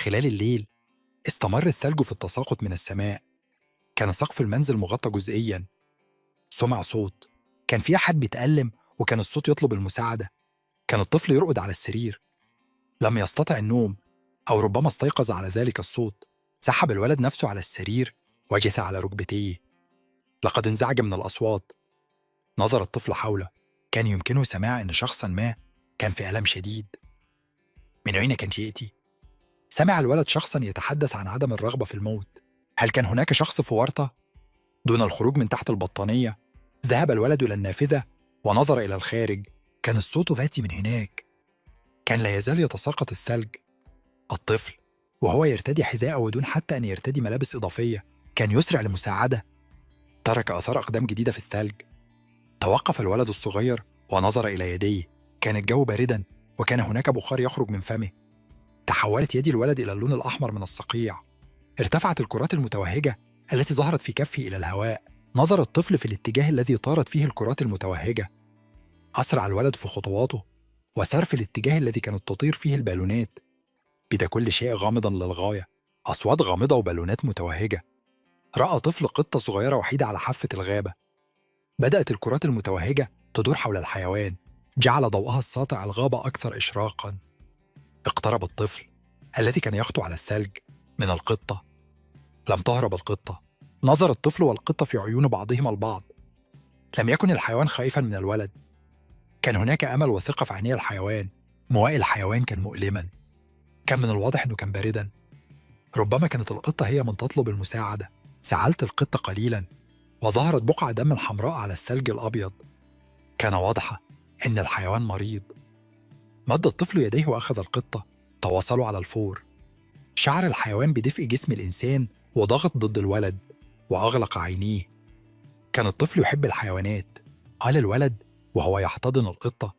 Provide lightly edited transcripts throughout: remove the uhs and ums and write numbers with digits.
خلال الليل استمر الثلج في التساقط من السماء. كان سقف المنزل مغطى جزئيا. سمع صوت. كان في أحد بيتألم، وكان الصوت يطلب المساعدة. كان الطفل يرقد على السرير. لم يستطع النوم، أو ربما استيقظ على ذلك الصوت. سحب الولد نفسه على السرير وجث على ركبتيه. لقد انزعج من الأصوات. نظر الطفل حوله. كان يمكنه سماع أن شخصا ما كان في ألم شديد. من أين كان يأتي؟ سمع الولد شخصا يتحدث عن عدم الرغبة في الموت. هل كان هناك شخص في ورطة؟ دون الخروج من تحت البطانية، ذهب الولد إلى النافذة ونظر إلى الخارج. كان الصوت فاتي من هناك. كان لا يزال يتساقط الثلج. الطفل وهو يرتدي حذاءه ودون حتى أن يرتدي ملابس إضافية كان يسرع لمساعدة. ترك آثار أقدام جديدة في الثلج. توقف الولد الصغير ونظر إلى يديه. كان الجو بارداً، وكان هناك بخار يخرج من فمه. تحولت يد الولد إلى اللون الأحمر من الصقيع. ارتفعت الكرات المتوهجة التي ظهرت في كفه إلى الهواء. نظر الطفل في الاتجاه الذي طارت فيه الكرات المتوهجة. أسرع الولد في خطواته وسار في الاتجاه الذي كانت تطير فيه البالونات. بدا كل شيء غامضاً للغاية. أصوات غامضة وبالونات متوهجة. رأى طفل قطة صغيرة وحيدة على حافة الغابة. بدأت الكرات المتوهجة تدور حول الحيوان. جعل ضوءها الساطع الغابة أكثر إشراقاً. اقترب الطفل الذي كان يخطو على الثلج من القطة. لم تهرب القطة. نظر الطفل والقطة في عيون بعضهما البعض. لم يكن الحيوان خائفاً من الولد. كان هناك أمل وثقة في عيني الحيوان. مواء الحيوان كان مؤلماً. كان من الواضح أنه كان بارداً. ربما كانت القطة هي من تطلب المساعدة. سعلت القطة قليلاً، وظهرت بقعة دم حمراء على الثلج الأبيض. كان واضحة أن الحيوان مريض. مد الطفل يديه وأخذ القطة. تواصلوا على الفور. شعر الحيوان بدفء جسم الإنسان وضغط ضد الولد، وأغلق عينيه. كان الطفل يحب الحيوانات. قال الولد وهو يحتضن القطة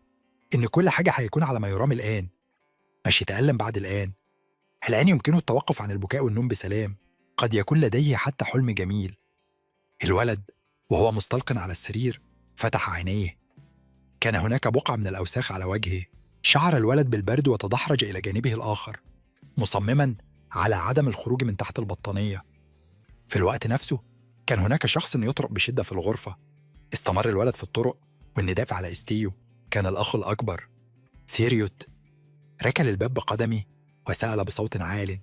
إن كل حاجة هيكون على ما يرام الآن. مش يتألم بعد الآن. الآن يمكنه التوقف عن البكاء والنوم بسلام. قد يكون لديه حتى حلم جميل. الولد وهو مستلق على السرير فتح عينيه. كان هناك بقعة من الأوساخ على وجهه. شعر الولد بالبرد وتدحرج إلى جانبه الآخر، مصمماً على عدم الخروج من تحت البطانية. في الوقت نفسه كان هناك شخص يطرق بشدة في الغرفة. استمر الولد في الطرق والنداء على إستيو. كان الأخ الأكبر ثيريوت. ركل الباب بقدمه وسأل بصوت عال: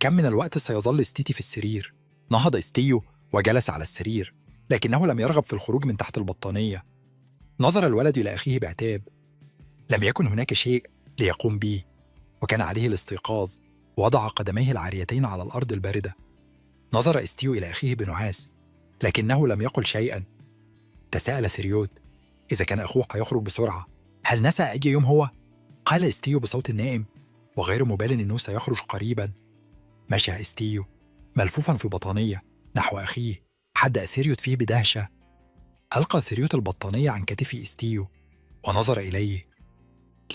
كم من الوقت سيظل ستيتي في السرير؟ نهض إستيو وجلس على السرير، لكنه لم يرغب في الخروج من تحت البطانية. نظر الولد إلى أخيه بعتاب. لم يكن هناك شيء ليقوم به، وكان عليه الاستيقاظ. وضع قدميه العاريتين على الأرض الباردة. نظر إستيو إلى أخيه بنعاس، لكنه لم يقل شيئاً. تساءل ثريوت إذا كان أخوه هيخرج بسرعة. هل نسى أي يوم هو؟ قال إستيو بصوت نائم وغير مبال أنه سيخرج قريباً. مشى إستيو ملفوفاً في بطانية نحو أخيه. حدأ ثريوت فيه بدهشة. ألقى ثريوت البطانية عن كتف إستيو ونظر إليه.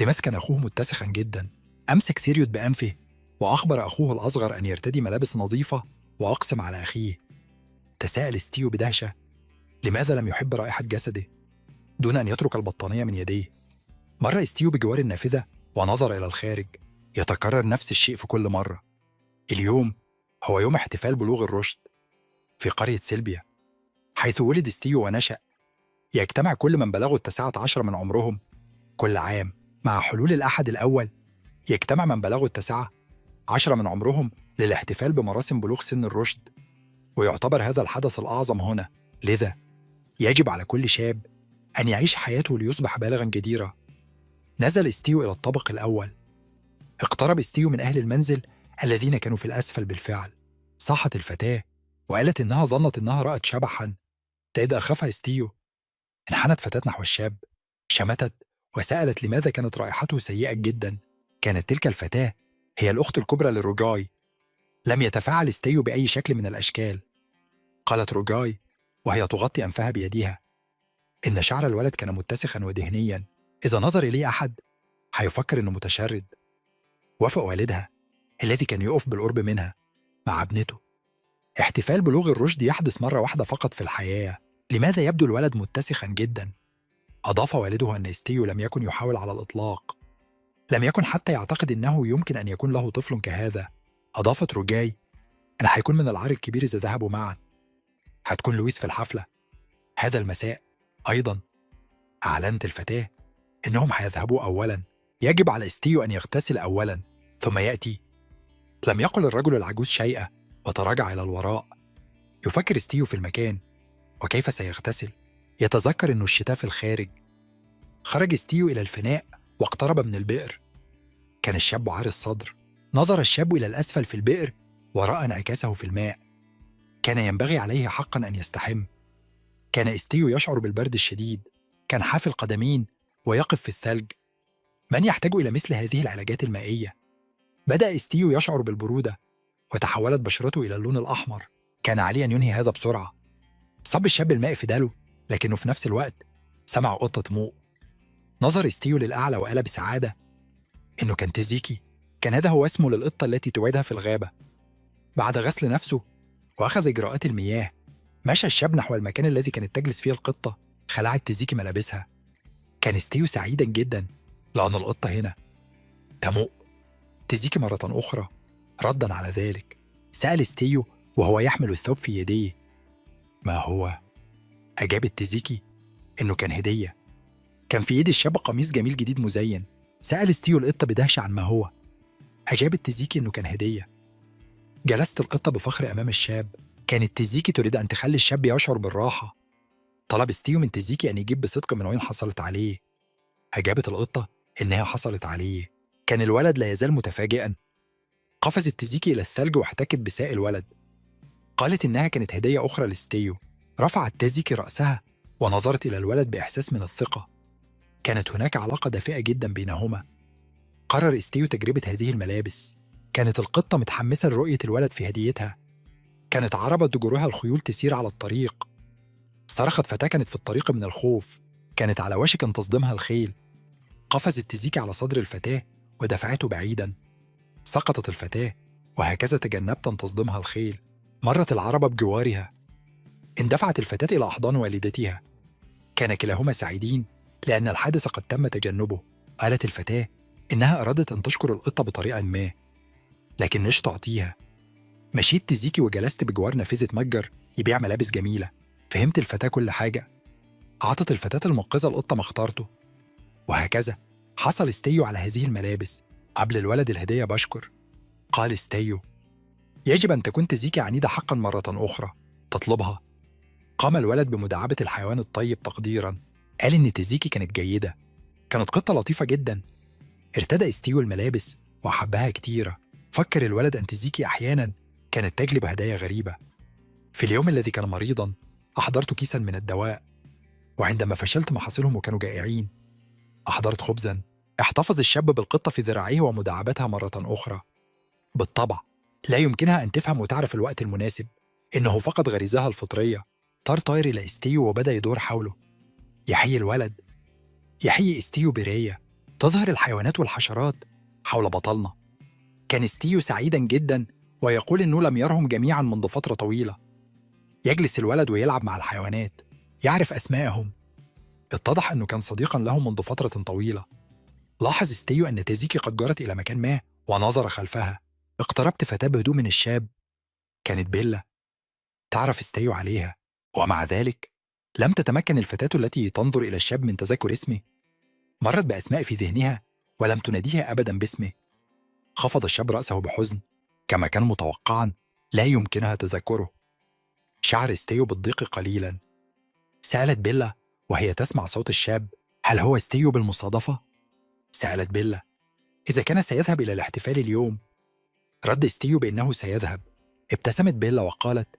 لمسكن أخوه متسخاً جداً. أمسك ثريوت بأنفه وأخبر أخوه الأصغر أن يرتدي ملابس نظيفة، وأقسم على أخيه. تساءل إستيو بدهشة لماذا لم يحب رائحة جسده دون أن يترك البطانية من يديه. مر إستيو بجوار النافذة ونظر إلى الخارج. يتكرر نفس الشيء في كل مرة. اليوم هو يوم احتفال بلوغ الرشد في قرية سيلبيا، حيث ولد إستيو ونشأ. يجتمع كل من بلغوا 19 من عمرهم كل عام. مع حلول الأحد الأول يجتمع من بلغوا 19 من عمرهم للاحتفال بمراسم بلوغ سن الرشد، ويعتبر هذا الحدث الأعظم هنا. لذا يجب على كل شاب أن يعيش حياته ليصبح بالغاً جديرا. نزل إستيو إلى الطابق الأول. اقترب إستيو من أهل المنزل الذين كانوا في الأسفل بالفعل. صاحت الفتاة وقالت إنها ظنت إنها رأت شبحاً. إذا خاف إستيو. انحنت فتاة نحو الشاب، شمتت وسألت لماذا كانت رائحته سيئة جداً. كانت تلك الفتاة هي الأخت الكبرى لروجاي. لم يتفاعل إستيو بأي شكل من الأشكال. قالت روجاي وهي تغطي أنفها بيدها إن شعر الولد كان متسخاً ودهنياً. إذا نظر إليه أحد هيفكر إنه متشرد. وافق والدها الذي كان يقف بالقرب منها مع ابنته. احتفال بلوغ الرشد يحدث مرة واحدة فقط في الحياة. لماذا يبدو الولد متسخاً جداً؟ أضاف والده أن إستيو لم يكن يحاول على الإطلاق. لم يكن حتى يعتقد إنه يمكن أن يكون له طفل كهذا. أضافت روجاي: أنا هيكون من العار الكبير إذا ذهبوا معا. هتكون لويس في الحفلة هذا المساء أيضا. أعلنت الفتاة إنهم هيذهبوا أولا. يجب على ستيو أن يغتسل أولا ثم يأتي. لم يقل الرجل العجوز شيئا وتراجع إلى الوراء. يفكر ستيو في المكان وكيف سيغتسل. يتذكر أنه الشتاء في الخارج. خرج ستيو إلى الفناء واقترب من البئر. كان الشاب عار الصدر. نظر الشاب إلى الأسفل في البئر ورأى انعكاسه في الماء. كان ينبغي عليه حقا أن يستحم. كان ستيو يشعر بالبرد الشديد. كان حافي القدمين ويقف في الثلج. من يحتاج إلى مثل هذه العلاجات المائية؟ بدأ ستيو يشعر بالبرودة وتحولت بشرته إلى اللون الأحمر. كان عليه أن ينهي هذا بسرعة. صب الشاب الماء في داله، لكنه في نفس الوقت سمع قطة موء. نظر ستيو للأعلى وقال بسعادة إنه كان تزيكي. كان هذا هو اسمه للقطة التي توعدها في الغابة. بعد غسل نفسه وأخذ إجراءات المياه، مشى الشاب نحو المكان الذي كانت تجلس فيه القطة. خلعت تزيكي ملابسها. كان ستيو سعيدا جدا لأن القطة هنا تموء. تزيكي مرة أخرى ردا على ذلك سأل ستيو وهو يحمل الثوب في يديه: ما هو؟ أجابت تزيكي إنه كان هدية. كان في يد الشاب قميص جميل جديد مزين. سأل ستيو القطة بدهشة عن ما هو. أجابت تزيكي إنه كان هدية. جلست القطة بفخر أمام الشاب. كانت تزيكي تريد أن تخلي الشاب يشعر بالراحة. طلب ستيو من تزيكي أن يجيب بصدق من وين حصلت عليه. أجابت القطة إنها حصلت عليه. كان الولد لا يزال متفاجئا. قفزت تزيكي إلى الثلج واحتكت بساء الولد. قالت إنها كانت هدية أخرى لستيو. رفعت تزيكي رأسها ونظرت إلى الولد بإحساس من الثقة. كانت هناك علاقة دافئة جدا بينهما. قرر ستيو تجربة هذه الملابس. كانت القطة متحمسة لرؤية الولد في هديتها. كانت عربة جرها الخيول تسير على الطريق. صرخت فتاة كانت في الطريق من الخوف. كانت على وشك أن تصدمها الخيل. قفزت تزيكي على صدر الفتاة ودفعته بعيدا. سقطت الفتاة وهكذا تجنبت أن تصدمها الخيل. مرت العربة بجوارها. اندفعت الفتاة إلى أحضان والدتها. كان كلاهما سعيدين لأن الحادث قد تم تجنبه. قالت الفتاة إنها أرادت أن تشكر القطة بطريقة ما، لكن مش تعطيها. مشيت تزيكي وجلست بجوار نافذة متجر يبيع ملابس جميلة. فهمت الفتاة كل حاجة. أعطت الفتاة المنقذة القطة ما اختارته. وهكذا حصل ستيو على هذه الملابس. قبل الولد الهدية بشكر. قال ستيو: يجب أن تكون تزيكي عنيدة حقا مرة أخرى تطلبها. قام الولد بمداعبة الحيوان الطيب تقديرا. قال إن تزيكي كانت جيدة. كانت قطة لطيفة جدا. ارتدى ستيو الملابس وأحبها كتيرة. فكر الولد أن تزيكي أحيانا كانت تجلب هدايا غريبة. في اليوم الذي كان مريضا أحضرت كيسا من الدواء. وعندما فشلت محاصيلهم وكانوا جائعين أحضرت خبزا. احتفظ الشاب بالقطة في ذراعيه ومداعبتها مرة أخرى. بالطبع لا يمكنها أن تفهم وتعرف الوقت المناسب. إنه فقد غريزها الفطرية. طار إلى ستيو وبدأ يدور حوله. يحيي الولد. يحيي ستيو براية. تظهر الحيوانات والحشرات حول بطلنا. كان ستيو سعيدا جدا ويقول إنه لم يرهم جميعا منذ فترة طويلة. يجلس الولد ويلعب مع الحيوانات. يعرف أسمائهم. اتضح أنه كان صديقا لهم منذ فترة طويلة. لاحظ ستيو أن تزيكي قد جرت إلى مكان ما ونظر خلفها. اقتربت فتاة بهدوء من الشاب. كانت بيلا. تعرف ستيو عليها، ومع ذلك لم تتمكن الفتاة التي تنظر إلى الشاب من تذكر اسمه. مرت بأسماء في ذهنها ولم تناديها أبدا باسمه. خفض الشاب رأسه بحزن. كما كان متوقعا لا يمكنها تذكره. شعر ستيو بالضيق قليلا. سألت بيلا وهي تسمع صوت الشاب: هل هو ستيو بالمصادفة؟ سألت بيلا إذا كان سيذهب إلى الاحتفال اليوم. رد ستيو بأنه سيذهب. ابتسمت بيلا وقالت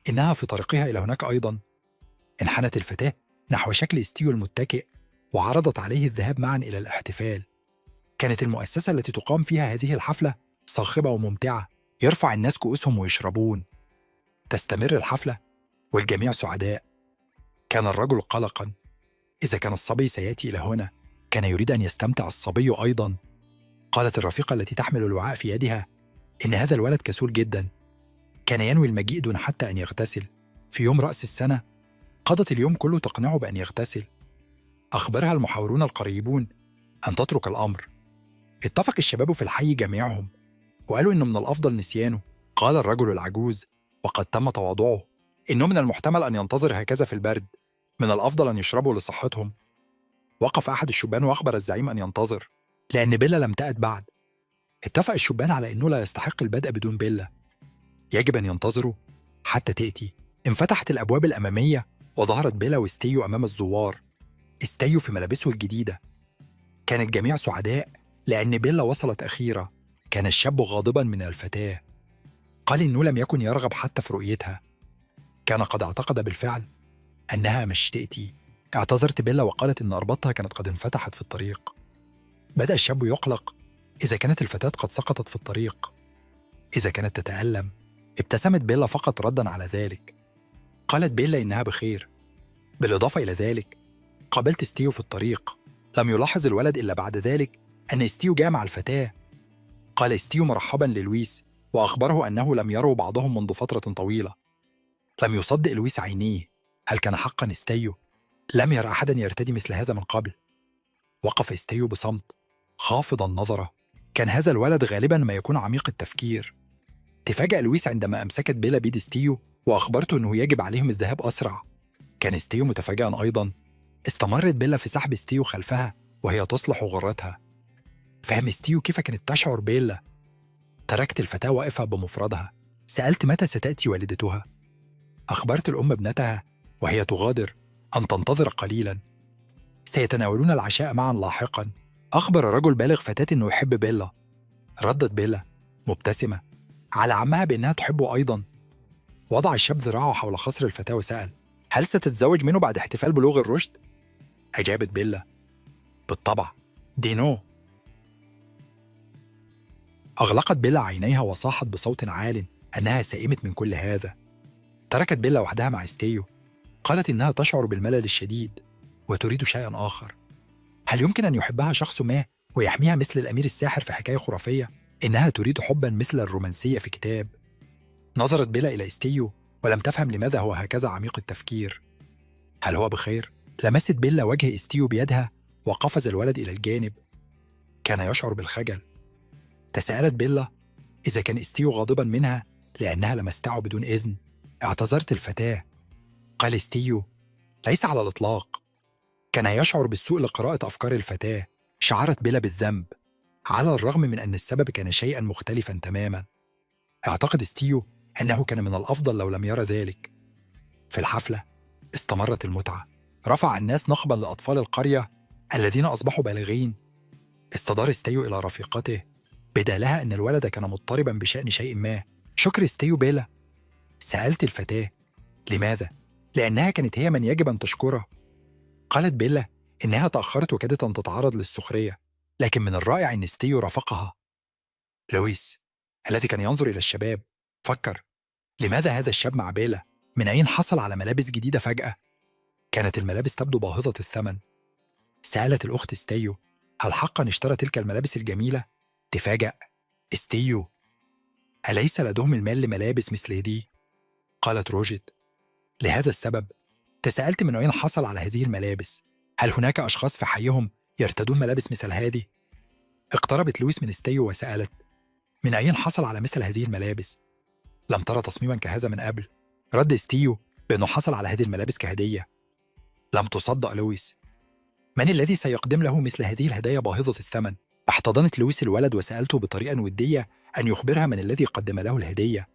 إنها في طريقها إلى هناك أيضا. انحنت الفتاة نحو شكل ستيو المتكئ وعرضت عليه الذهاب معا إلى الاحتفال. كانت المؤسسة التي تقام فيها هذه الحفلة صاخبة وممتعة. يرفع الناس كؤوسهم ويشربون. تستمر الحفلة والجميع سعداء. كان الرجل قلقا. إذا كان الصبي سيأتي إلى هنا كان يريد أن يستمتع الصبي أيضا. قالت الرفيقة التي تحمل الوعاء في يدها إن هذا الولد كسول جدا. كان ينوي المجيء دون حتى أن يغتسل. في يوم رأس السنة قضت اليوم كله تقنعه بأن يغتسل. أخبرها المحاورون القريبون أن تترك الأمر. اتفق الشباب في الحي جميعهم وقالوا إنه من الأفضل نسيانه. قال الرجل العجوز وقد تم تواضعه: إنه من المحتمل أن ينتظر هكذا في البرد، من الأفضل أن يشربوا لصحتهم. وقف أحد الشبان وأخبر الزعيم أن ينتظر لأن بيلا لم تأت بعد. اتفق الشبان على أنه لا يستحق البدء بدون بيلا، يجب أن ينتظروا حتى تأتي. انفتحت الأبواب الأمامية وظهرت بيلا وستيو أمام الزوار، ستيو في ملابسه الجديدة. كان الجميع سعداء لأن بيلا وصلت أخيرا. كان الشاب غاضبا من الفتاة، قال إنه لم يكن يرغب حتى في رؤيتها، كان قد اعتقد بالفعل أنها مش تأتي. اعتذرت بيلا وقالت إن أربطها كانت قد انفتحت في الطريق. بدأ الشاب يقلق، إذا كانت الفتاة قد سقطت في الطريق، إذا كانت تتألم. ابتسمت بيلا فقط ردا على ذلك. قالت بيلا إنها بخير. بالإضافة إلى ذلك قابلت ستيو في الطريق. لم يلاحظ الولد إلا بعد ذلك أن ستيو جاء مع الفتاة. قال ستيو مرحبا للويس وأخبره أنه لم يروا بعضهم منذ فترة طويلة. لم يصدق لويس عينيه. هل كان حقا ستيو؟ لم يرى أحدا يرتدي مثل هذا من قبل. وقف ستيو بصمت خافضا نظره. كان هذا الولد غالبا ما يكون عميق التفكير. تفاجأ لويس عندما أمسكت بيلا بيد ستيو وأخبرته أنه يجب عليهم الذهاب أسرع. كان ستيو متفاجئا أيضا. استمرت بيلا في سحب ستيو خلفها وهي تصلح غرتها. فهم ستيو كيف كانت تشعر بيلا. تركت الفتاة واقفة بمفردها. سألت متى ستأتي والدتها. أخبرت الأم ابنتها وهي تغادر أن تنتظر قليلا، سيتناولون العشاء معا لاحقا. أخبر الرجل بالغ فتاة أنه يحب بيلا. ردت بيلا مبتسمة على عمها بأنها تحبه أيضا. وضع الشاب ذراعه حول خصر الفتاة وسأل: هل ستتزوج منه بعد احتفال بلوغ الرشد؟ أجابت بيلا: بالطبع، دينو. أغلقت بيلا عينيها وصاحت بصوت عال أنها سئمت من كل هذا. تركت بيلا وحدها مع ستيو. قالت إنها تشعر بالملل الشديد وتريد شيئا آخر. هل يمكن أن يحبها شخص ما ويحميها مثل الأمير الساحر في حكاية خرافية؟ إنها تريد حبا مثل الرومانسية في كتاب. نظرت بيلا إلى ستيو ولم تفهم لماذا هو هكذا عميق التفكير. هل هو بخير؟ لمست بيلا وجه ستيو بيدها وقفز الولد إلى الجانب. كان يشعر بالخجل. تساءلت بيلا إذا كان ستيو غاضبا منها لأنها لمسته بدون إذن. اعتذرت الفتاة. قال ستيو: ليس على الإطلاق. كان يشعر بالسوء لقراءة أفكار الفتاة. شعرت بيلا بالذنب على الرغم من أن السبب كان شيئا مختلفا تماما. اعتقد ستيو أنه كان من الأفضل لو لم يرى ذلك. في الحفلة استمرت المتعة. رفع الناس نخبا لأطفال القرية الذين أصبحوا بالغين. استدار ستيو إلى رفيقته، بدا لها أن الولد كان مضطربا بشأن شيء ما. شكر ستيو بيلا. سألت الفتاة: لماذا؟ لأنها كانت هي من يجب أن تشكره. قالت بيلا إنها تأخرت وكادت أن تتعرض للسخرية، لكن من الرائع أن ستيو رافقها. لويس الذي كان ينظر إلى الشباب فكر: لماذا هذا الشاب مع بيلا؟ من أين حصل على ملابس جديدة فجأة؟ كانت الملابس تبدو باهظة الثمن. سألت الأخت ستيو: هل حقا اشترى تلك الملابس الجميلة؟ تفاجأ ستيو: أليس لديهم المال لملابس مثل دي؟ قالت روجيت: لهذا السبب تساءلت من أين حصل على هذه الملابس. هل هناك أشخاص في حيهم يرتدون ملابس مثل هذه؟ اقتربت لويس من ستيو وسألت: من أين حصل على مثل هذه الملابس؟ لم ترى تصميما كهذا من قبل. رد ستيو بأنه حصل على هذه الملابس كهدية. لم تصدق لويس. من الذي سيقدم له مثل هذه الهدايا باهظة الثمن؟ احتضنت لويس الولد وسألته بطريقة ودية أن يخبرها من الذي قدم له الهدية.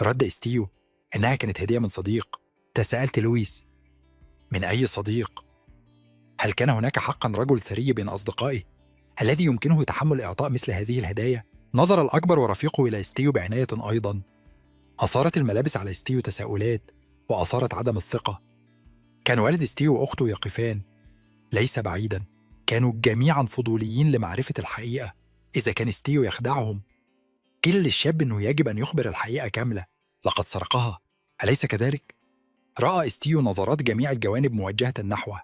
رد ستيو إنها كانت هدية من صديق. تساءلت لويس: من أي صديق؟ هل كان هناك حقا رجل ثري بين أصدقائه الذي يمكنه تحمل إعطاء مثل هذه الهدايا؟ نظر الأكبر ورفيقه إلى ستيو بعناية أيضا. أثارت الملابس على ستيو تساؤلات وأثارت عدم الثقة. كان والد ستيو وأخته يقفان ليس بعيدا. كانوا جميعا فضوليين لمعرفة الحقيقة. إذا كان ستيو يخدعهم، قيل للشاب أنه يجب أن يخبر الحقيقة كاملة. لقد سرقها، أليس كذلك؟ رأى ستيو نظرات جميع الجوانب موجهة نحوه.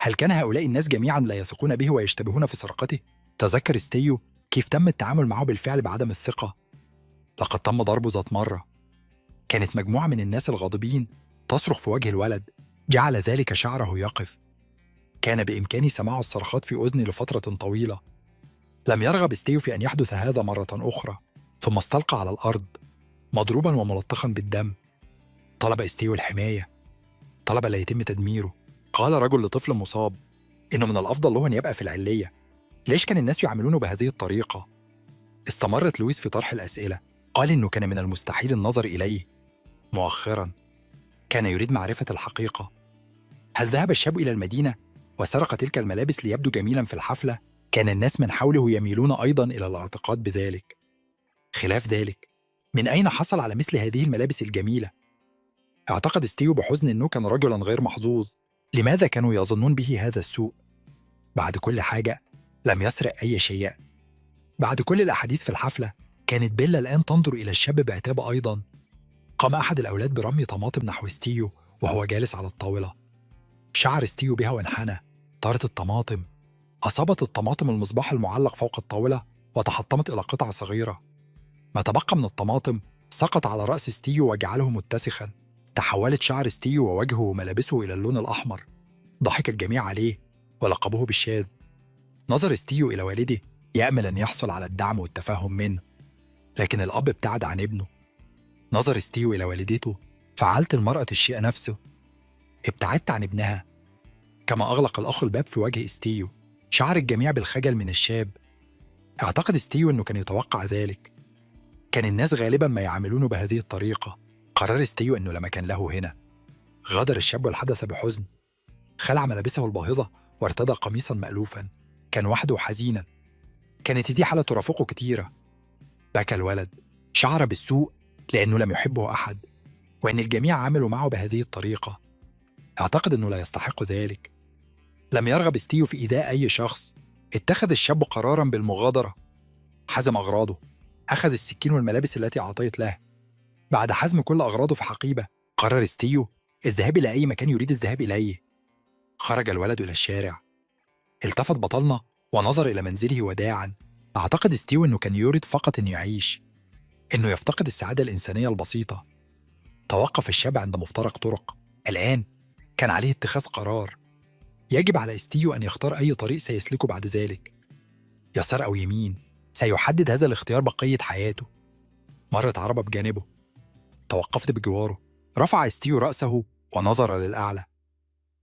هل كان هؤلاء الناس جميعا لا يثقون به ويشتبهون في سرقته؟ تذكر ستيو كيف تم التعامل معه بالفعل بعدم الثقة. لقد تم ضربه ذات مرة. كانت مجموعة من الناس الغاضبين تصرخ في وجه الولد. جعل ذلك شعره يقف. كان بإمكاني سماع الصرخات في أذني لفترة طويلة. لم يرغب ستيو في أن يحدث هذا مرة أخرى، ثم استلقى على الأرض مضروبا وملطخا بالدم. طلب ستيو الحماية، طلب لا يتم تدميره. قال رجل لطفل مصاب إنه من الأفضل له أن يبقى في العلية. ليش كان الناس يعاملونه بهذه الطريقة؟ استمرت لويس في طرح الأسئلة. قال إنه كان من المستحيل النظر إليه. مؤخرا كان يريد معرفة الحقيقة. هل ذهب الشاب إلى المدينة وسرق تلك الملابس ليبدو جميلا في الحفلة؟ كان الناس من حوله يميلون أيضا إلى الاعتقاد بذلك. خلاف ذلك، من أين حصل على مثل هذه الملابس الجميلة؟ اعتقد ستيو بحزن أنه كان رجلا غير محظوظ. لماذا كانوا يظنون به هذا السوء؟ بعد كل حاجة لم يسرق أي شيء. بعد كل الأحاديث في الحفلة، كانت بيلا الآن تنظر إلى الشاب بعتاب أيضا. قام أحد الأولاد برمي طماطم نحو ستيو وهو جالس على الطاولة. شعر ستيو بها وانحنى. طارت الطماطم، أصابت الطماطم المصباح المعلق فوق الطاولة وتحطمت إلى قطع صغيرة. ما تبقى من الطماطم سقط على رأس ستيو وجعله متسخا. تحولت شعر ستيو ووجهه وملابسه إلى اللون الأحمر. ضحك الجميع عليه ولقبوه بالشاذ. نظر ستيو إلى والده يأمل أن يحصل على الدعم والتفاهم منه، لكن الأب ابتعد عن ابنه. نظر ستيو إلى والدته. فعلت المرأة الشيء نفسه. ابتعدت عن ابنها. كما أغلق الأخ الباب في وجه ستيو. شعر الجميع بالخجل من الشاب. اعتقد ستيو أنه كان يتوقع ذلك. كان الناس غالبا ما يعاملونه بهذه الطريقة. قرر ستيو أنه لا مكان له هنا. غادر الشاب الحدث بحزن. خلع ملابسه الباهظة وارتدى قميصا مألوفا. كان وحده حزينا. كانت دي حالة ترافقه كتيرة. بكى الولد. شعر بالسوء لأنه لم يحبه أحد، وأن الجميع عملوا معه بهذه الطريقة. اعتقد أنه لا يستحق ذلك. لم يرغب ستيو في إيذاء أي شخص. اتخذ الشاب قرارا بالمغادرة. حزم أغراضه. أخذ السكين والملابس التي أعطيت له. بعد حزم كل أغراضه في حقيبة، قرر ستيو الذهاب إلى أي مكان يريد الذهاب إليه. خرج الولد إلى الشارع. التفت بطلنا ونظر إلى منزله وداعا. أعتقد ستيو أنه كان يريد فقط أن يعيش، أنه يفتقد السعادة الإنسانية البسيطة. توقف الشاب عند مفترق طرق. الآن كان عليه اتخاذ قرار. يجب على ستيو أن يختار أي طريق سيسلكه بعد ذلك، يسار أو يمين. سيحدد هذا الاختيار بقية حياته. مرت عربة بجانبه. توقفت بجواره. رفع ستيو رأسه ونظر للأعلى.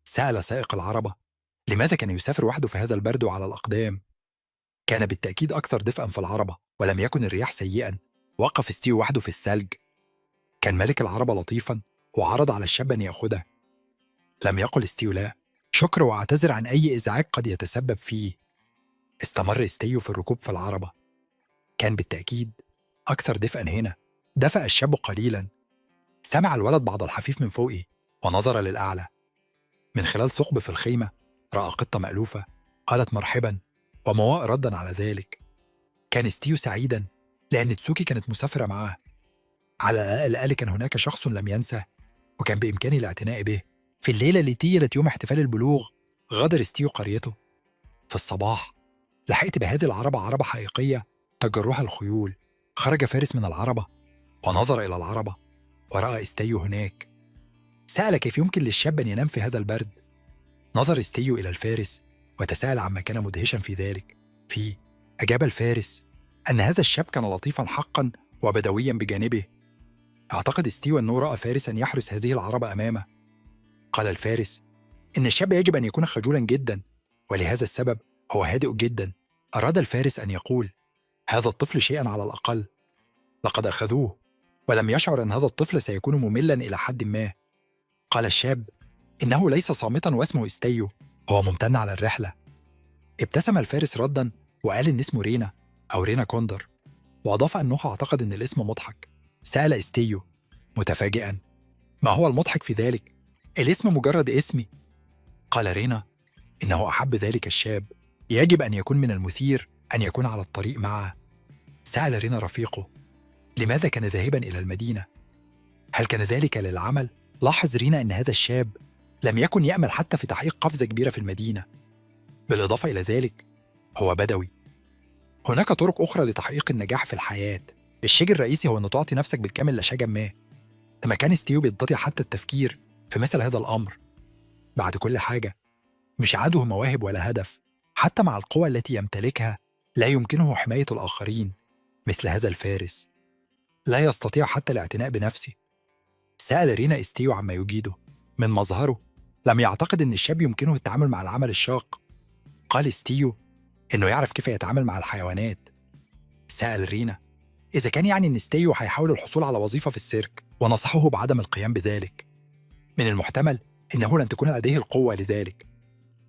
سأل سائق العربة لماذا كان يسافر وحده في هذا البرد وعلى الأقدام. كان بالتأكيد أكثر دفئا في العربة، ولم يكن الرياح سيئا. وقف ستيو وحده في الثلج. كان ملك العربة لطيفا وعرض على الشاب أن يأخذه. لم يقل ستيو لا، شكر واعتذر عن أي إزعاج قد يتسبب فيه. استمر ستيو في الركوب في العربة. كان بالتأكيد أكثر دفئا هنا. دفأ الشاب قليلا. سمع الولد بعض الحفيف من فوقه ونظر للأعلى. من خلال ثقب في الخيمة رأى قطة مألوفة. قالت مرحبا، ومواء ردا على ذلك. كان ستيو سعيدا لأن تسوكي كانت مسافرة معه. على الأقل كان هناك شخص لم ينسى وكان بإمكانه الاعتناء به. في الليلة التي تيلت يوم احتفال البلوغ، غادر ستيو قريته. في الصباح لحقت بهذه العربة عربة حقيقية تجرها الخيول. خرج فارس من العربة ونظر إلى العربة ورأى ستيو هناك. سأل كيف يمكن للشاب أن ينام في هذا البرد. نظر ستيو إلى الفارس وتساءل عما كان مدهشا في ذلك. أجاب الفارس أن هذا الشاب كان لطيفا حقا وبدويا بجانبه. اعتقد ستيو أنه رأى فارسا يحرس هذه العربة أمامه. قال الفارس إن الشاب يجب أن يكون خجولا جدا، ولهذا السبب هو هادئ جدا. أراد الفارس أن يقول هذا الطفل شيئا على الأقل. لقد أخذوه ولم يشعر أن هذا الطفل سيكون مملا إلى حد ما. قال الشاب إنه ليس صامتا واسمه ستيو، هو ممتن على الرحلة. ابتسم الفارس ردا وقال إن اسمه رينا أو رينا كوندر، وأضاف أنه اعتقد أن الاسم مضحك. سأل ستيو متفاجئا ما هو المضحك في ذلك؟ الاسم مجرد اسمي. قال رينا إنه أحب ذلك الشاب. يجب أن يكون من المثير أن يكون على الطريق معه. سأل رينا رفيقه لماذا كان ذاهبا إلى المدينة؟ هل كان ذلك للعمل؟ لاحظ رينا أن هذا الشاب لم يكن يأمل حتى في تحقيق قفزة كبيرة في المدينة. بالإضافة إلى ذلك هو بدوي. هناك طرق أخرى لتحقيق النجاح في الحياة. الشيء الرئيسي هو أن تعطي نفسك بالكامل لشيء ما. لما كان ستيو بيضطي حتى التفكير في مثل هذا الأمر. بعد كل حاجة مش عنده مواهب ولا هدف. حتى مع القوة التي يمتلكها لا يمكنه حماية الآخرين مثل هذا الفارس، لا يستطيع حتى الاعتناء بنفسه. سأل رينا إستيو عما يجيده. من مظهره لم يعتقد أن الشاب يمكنه التعامل مع العمل الشاق. قال إستيو إنه يعرف كيف يتعامل مع الحيوانات. سأل رينا إذا كان يعني أن إستيو هيحاول الحصول على وظيفة في السيرك، ونصحه بعدم القيام بذلك. من المحتمل إنه لن تكون لديه القوة لذلك.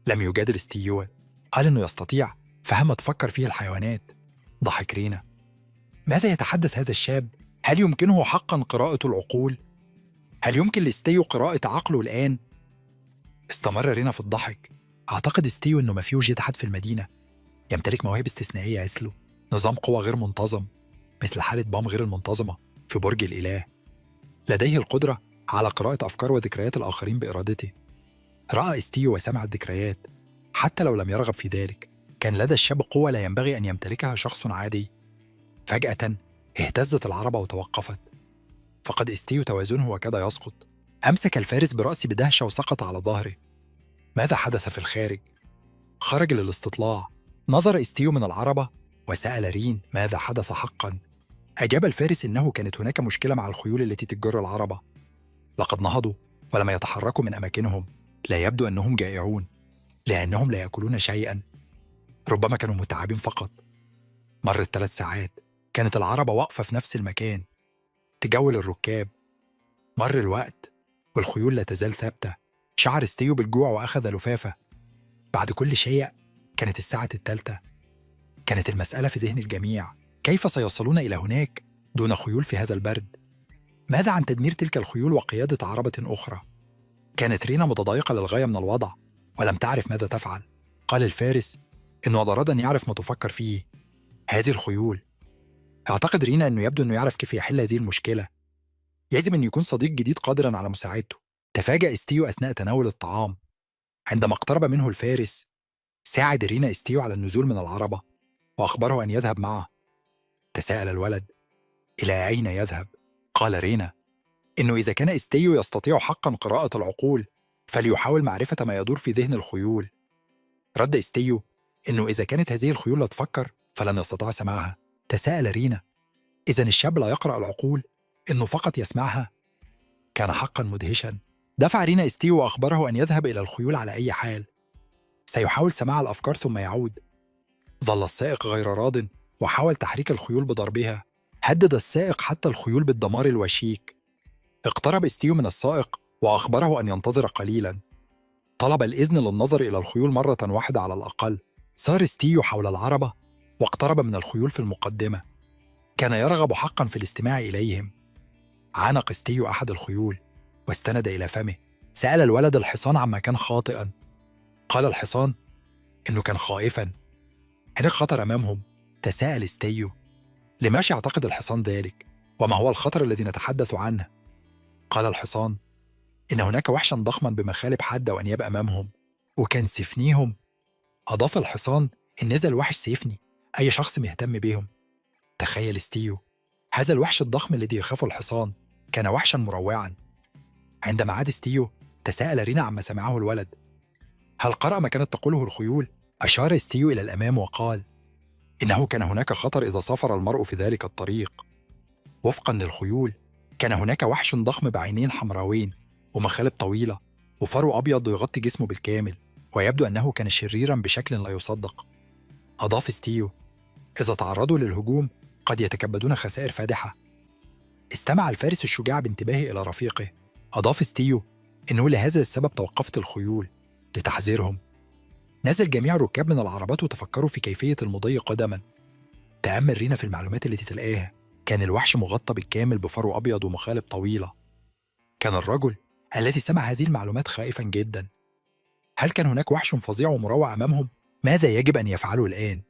لم يجادل إستيو، قال إنه يستطيع، فهم تفكر فيه الحيوانات. ضحك رينا. ماذا يتحدث هذا الشاب؟ هل يمكنه حقا قراءة العقول؟ هل يمكن لإستيو قراءة عقله الآن؟ استمر رينا في الضحك. أعتقد إستيو إنه ما فيه وجد أحد في المدينة يمتلك مواهب استثنائية مثله، نظام قوى غير منتظم مثل حالة بام غير المنتظمة في برج الإله. لديه القدرة على قراءة أفكار وذكريات الآخرين بإرادته. رأى إستيو وسمع الذكريات حتى لو لم يرغب في ذلك. كان لدى الشاب قوة لا ينبغي أن يمتلكها شخص عادي. فجأة اهتزت العربة وتوقفت. فقد إستيو توازنه وكاد يسقط. أمسك الفارس برأسه بدهشة وسقط على ظهره. ماذا حدث في الخارج؟ خرج للاستطلاع. نظر إستيو من العربة وسأل رين ماذا حدث حقا. أجاب الفارس إنه كانت هناك مشكلة مع الخيول التي تجر العربة. لقد نهضوا ولم يتحركوا من أماكنهم. لا يبدو أنهم جائعون، لأنهم لا يأكلون شيئا. ربما كانوا متعبين فقط. مرت 3 ساعات، كانت العربة واقفة في نفس المكان تجول الركاب. مر الوقت والخيول لا تزال ثابتة. شعر إستيو بالجوع وأخذ لفافة. بعد كل شيء كانت الساعة 3. كانت المسألة في ذهن الجميع، كيف سيصلون إلى هناك دون خيول في هذا البرد؟ ماذا عن تدمير تلك الخيول وقيادة عربة أخرى؟ كانت رينا متضايقة للغاية من الوضع ولم تعرف ماذا تفعل. قال الفارس إنه أراد أن يعرف ما تفكر فيه هذه الخيول. اعتقد رينا أنه يبدو أنه يعرف كيف يحل هذه المشكلة. يجب أن يكون صديق جديد قادرا على مساعدته. تفاجأ إستيو أثناء تناول الطعام. عندما اقترب منه الفارس، ساعد رينا إستيو على النزول من العربة وأخبره أن يذهب معه. تساءل الولد إلى أين يذهب؟ قال رينا إنه إذا كان إستيو يستطيع حقا قراءة العقول فليحاول معرفة ما يدور في ذهن الخيول. رد إستيو إنه إذا كانت هذه الخيول لا تفكر فلن يستطيع سماعها. تساءل رينا إذن الشاب لا يقرأ العقول، إنه فقط يسمعها؟ كان حقا مدهشا. دفع رينا إستيو وأخبره أن يذهب إلى الخيول على أي حال. سيحاول سماع الأفكار ثم يعود. ظل السائق غير راض وحاول تحريك الخيول بضربها. هدد السائق حتى الخيول بالدمار الوشيك. اقترب إستيو من السائق وأخبره أن ينتظر قليلا. طلب الإذن للنظر إلى الخيول مرة واحدة على الأقل. سار إستيو حول العربة واقترب من الخيول في المقدمة. كان يرغب حقا في الاستماع إليهم. عانق إستيو أحد الخيول واستند إلى فمه. سأل الولد الحصان عما كان خاطئا. قال الحصان إنه كان خائفا. هناك خطر أمامهم. تساءل إستيو لماذا يعتقد الحصان ذلك؟ وما هو الخطر الذي نتحدث عنه؟ قال الحصان إن هناك وحشا ضخما بمخالب حادة وأنياب أمامهم، وكان سيفنيهم. أضاف الحصان إن هذا الوحش سيفني أي شخص مهتم بهم. تخيل إستيو، هذا الوحش الضخم الذي يخاف الحصان كان وحشا مروعا. عندما عاد إستيو تساءل رينا عما سمعه الولد. هل قرأ ما كانت تقوله الخيول؟ أشار إستيو إلى الأمام وقال إنه كان هناك خطر إذا سافر المرء في ذلك الطريق. وفقا للخيول كان هناك وحش ضخم بعينين حمراوين ومخالب طويلة وفرو أبيض يغطي جسمه بالكامل، ويبدو أنه كان شريرا بشكل لا يصدق. أضاف إستيو إذا تعرضوا للهجوم قد يتكبدون خسائر فادحة. استمع الفارس الشجاع بانتباه إلى رفيقه. أضاف إستيو إنه لهذا السبب توقفت الخيول لتحذيرهم. نزل جميع الركاب من العربات وتفكروا في كيفية المضي قدما. تأمل رينا في المعلومات التي تلقاها. كان الوحش مغطى بالكامل بفرو أبيض ومخالب طويلة. كان الرجل الذي سمع هذه المعلومات خائفا جدا. هل كان هناك وحش فظيع ومروع أمامهم؟ ماذا يجب أن يفعلوا الآن؟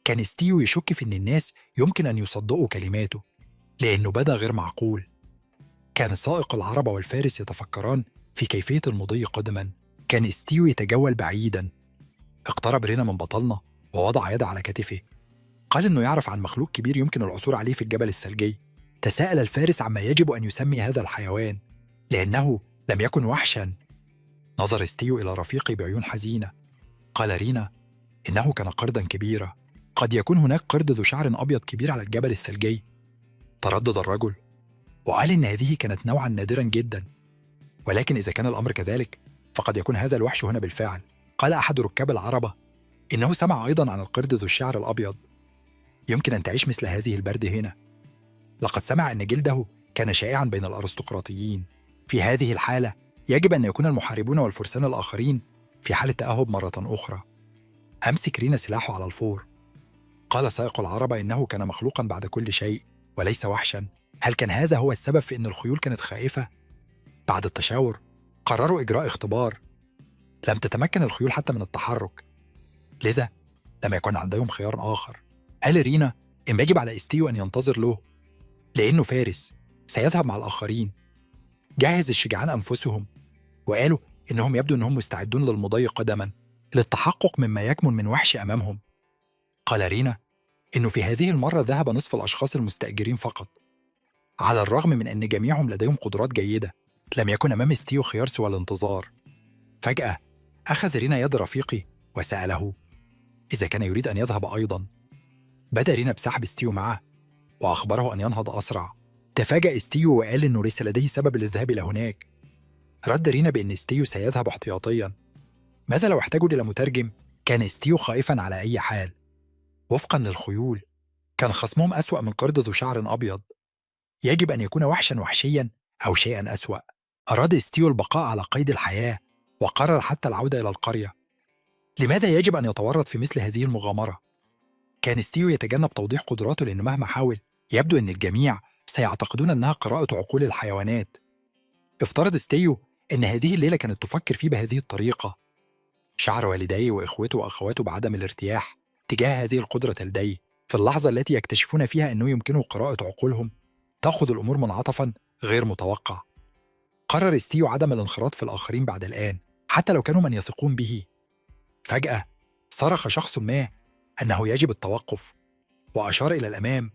كان إستيو يشك في أن الناس يمكن أن يصدقوا كلماته لأنه بدا غير معقول. كان سائق العربة والفارس يتفكران في كيفية المضي قدما. كان إستيو يتجول بعيدا. اقترب رينا من بطلنا ووضع يده على كتفه. قال إنه يعرف عن مخلوق كبير يمكن العثور عليه في الجبل الثلجي. تساءل الفارس عما يجب أن يسمي هذا الحيوان لأنه لم يكن وحشا. نظر إستيو إلى رفيقي بعيون حزينة. قال رينا إنه كان قردا كبيرا قد يكون هناك قرد ذو شعر أبيض كبير على الجبل الثلجي. تردد الرجل وقال إن هذه كانت نوعا نادرا جدا، ولكن إذا كان الأمر كذلك فقد يكون هذا الوحش هنا بالفعل. قال أحد ركاب العربة إنه سمع أيضا عن القرد ذو الشعر الأبيض. يمكن أن تعيش مثل هذه البردة هنا. لقد سمع أن جلده كان شائعا بين الأرستقراطيين. في هذه الحالة يجب أن يكون المحاربون والفرسان الآخرين في حالة تأهب مرة أخرى. أمسك رينا سلاحه على الفور. قال سائق العربة إنه كان مخلوقا بعد كل شيء وليس وحشا. هل كان هذا هو السبب في أن الخيول كانت خائفة؟ بعد التشاور قرروا إجراء اختبار. لم تتمكن الخيول حتى من التحرك، لذا لم يكن عندهم خيار آخر. قال رينا إن يجب على إستيو أن ينتظر له لأنه فارس سيذهب مع الآخرين. جهز الشجعان أنفسهم وقالوا إنهم يبدو أنهم مستعدون للمضي قدما للتحقق مما يكمن من وحش أمامهم. قال رينا إنه في هذه المرة ذهب نصف الأشخاص المستأجرين فقط. على الرغم من أن جميعهم لديهم قدرات جيدة، لم يكن أمام ستيو خيار سوى الانتظار. فجأة أخذ رينا يد رفيقي وسأله إذا كان يريد أن يذهب أيضا. بدأ رينا بسحب ستيو معه وأخبره أن ينهض أسرع. تفاجأ ستيو وقال إنه ليس لديه سبب للذهاب إلى هناك. رد رينا بأن ستيو سيذهب احتياطيا. ماذا لو احتاجوا إلى مترجم؟ كان ستيو خائفا على أي حال. وفقا للخيول كان خصمهم أسوأ من قرد ذو شعر أبيض. يجب أن يكون وحشا وحشيا أو شيئا أسوأ. أراد ستيو البقاء على قيد الحياة وقرر حتى العودة إلى القرية. لماذا يجب أن يتورط في مثل هذه المغامرة؟ كان ستيو يتجنب توضيح قدراته لأنه مهما حاول يبدو أن الجميع سيعتقدون أنها قراءة عقول الحيوانات. افترض ستيو أن هذه الليلة كانت تفكر فيه بهذه الطريقة. شعر والديه وإخوته وأخواته بعدم الارتياح تجاه هذه القدرة لديه. في اللحظة التي يكتشفون فيها أنه يمكنه قراءة عقولهم تأخذ الأمور منعطفا غير متوقع. قرر ستيو عدم الانخراط في الآخرين بعد الآن حتى لو كانوا من يثقون به. فجأة صرخ شخص ما أنه يجب التوقف وأشار إلى الأمام.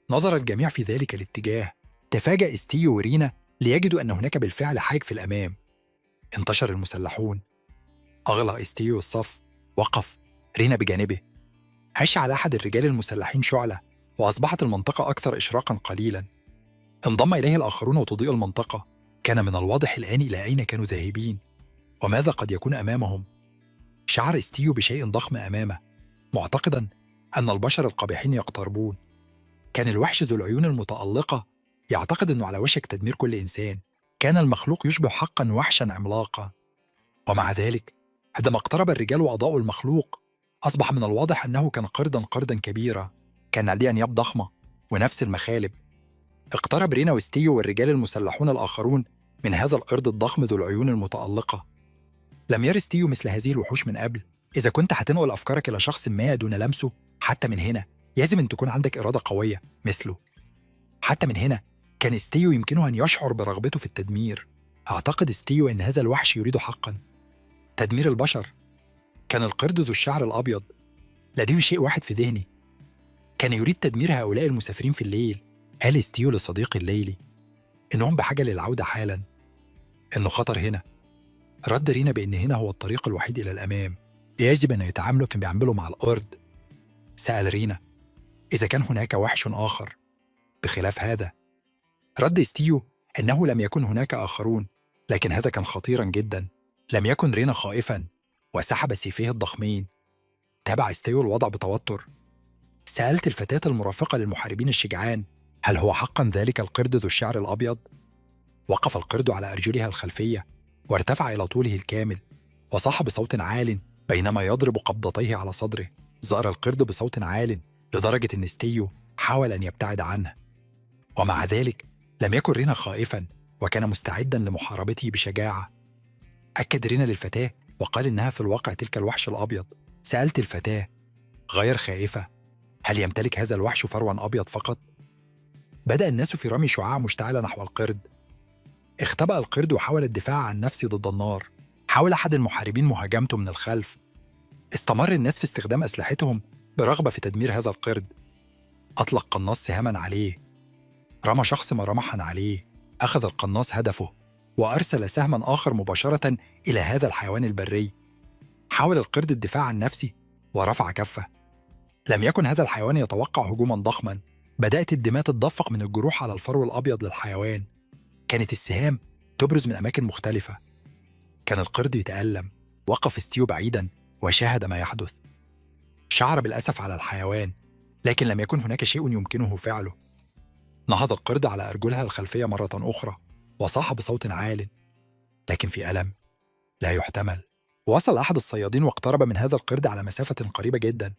نظر الجميع في ذلك الاتجاه. تفاجأ ستيو ورينا ليجدوا أن هناك بالفعل حاج في الأمام. انتشر المسلحون. أغلق ستيو الصف. وقف رينا بجانبه. أشعل أحد الرجال المسلحين شعلة وأصبحت المنطقة أكثر إشراقا قليلا. انضم إليه الآخرون وتضيء المنطقة. كان من الواضح الآن إلى أين كانوا ذاهبين وماذا قد يكون أمامهم. شعر ستيو بشيء ضخم أمامه معتقدا أن البشر القبيحين يقتربون. كان الوحش ذو العيون المتألقة يعتقد أنه على وشك تدمير كل إنسان. كان المخلوق يشبه حقا وحشا عملاقا. ومع ذلك عندما اقترب الرجال وأضاءوا المخلوق أصبح من الواضح أنه كان قردا كبيرا. كان لديه أنياب ضخمة ونفس المخالب. اقترب رينا وستيو والرجال المسلحون الآخرون من هذا القرد الضخم ذو العيون المتألقة. لم ير ستيو مثل هذه الوحوش من قبل. إذا كنت هتنقل أفكارك إلى شخص ما دون لمسه حتى من هنا يجب أن تكون عندك إرادة قوية مثله. حتى من هنا كان ستيو يمكنه أن يشعر برغبته في التدمير. أعتقد ستيو أن هذا الوحش يريد حقا تدمير البشر. كان القرد ذو الشعر الأبيض لديه شيء واحد في ذهني. كان يريد تدمير هؤلاء المسافرين في الليل. قال ستيو لصديقي الليلي إنهم بحاجة للعودة حالا. إنه خطر هنا. رد رينا بأن هنا هو الطريق الوحيد إلى الأمام. يجب أن يتعاملوا كما بيعملوا مع القرد. سأل رينا إذا كان هناك وحش آخر بخلاف هذا. رد ستيو أنه لم يكن هناك آخرون، لكن هذا كان خطيرا جدا. لم يكن رينا خائفا وسحب سيفيه الضخمين. تابع ستيو الوضع بتوتر. سألت الفتاة المرافقة للمحاربين الشجعان هل هو حقا ذلك القرد ذو الشعر الأبيض؟ وقف القرد على أرجلها الخلفية وارتفع إلى طوله الكامل وصاح بصوت عال بينما يضرب قبضتيه على صدره. زأر القرد بصوت عال لدرجة أن ستيو حاول أن يبتعد عنه. ومع ذلك لم يكن رينا خائفا وكان مستعدا لمحاربته بشجاعة. أكد رينا للفتاة وقال إنها في الواقع تلك الوحش الأبيض. سألت الفتاة غير خائفة هل يمتلك هذا الوحش فروا أبيض فقط؟ بدأ الناس في رمي شعاع مشتعلة نحو القرد. اختبأ القرد وحاول الدفاع عن نفسه ضد النار. حاول أحد المحاربين مهاجمته من الخلف. استمر الناس في استخدام أسلحتهم برغبة في تدمير هذا القرد. أطلق قناص سهاما عليه. رمى شخص مرمحا عليه. أخذ القناص هدفه وأرسل سهما آخر مباشرة إلى هذا الحيوان البري. حاول القرد الدفاع عن نفسه ورفع كفه، لم يكن هذا الحيوان يتوقع هجوما ضخما. بدأت الدماء تتدفق من الجروح على الفرو الأبيض للحيوان. كانت السهام تبرز من أماكن مختلفة. كان القرد يتألم. وقف ستيو بعيدا وشاهد ما يحدث. شعر بالأسف على الحيوان، لكن لم يكن هناك شيء يمكنه فعله. نهض القرد على أرجلها الخلفية مرة أخرى وصاح بصوت عال، لكن في ألم لا يحتمل. وصل أحد الصيادين واقترب من هذا القرد على مسافة قريبة جدا.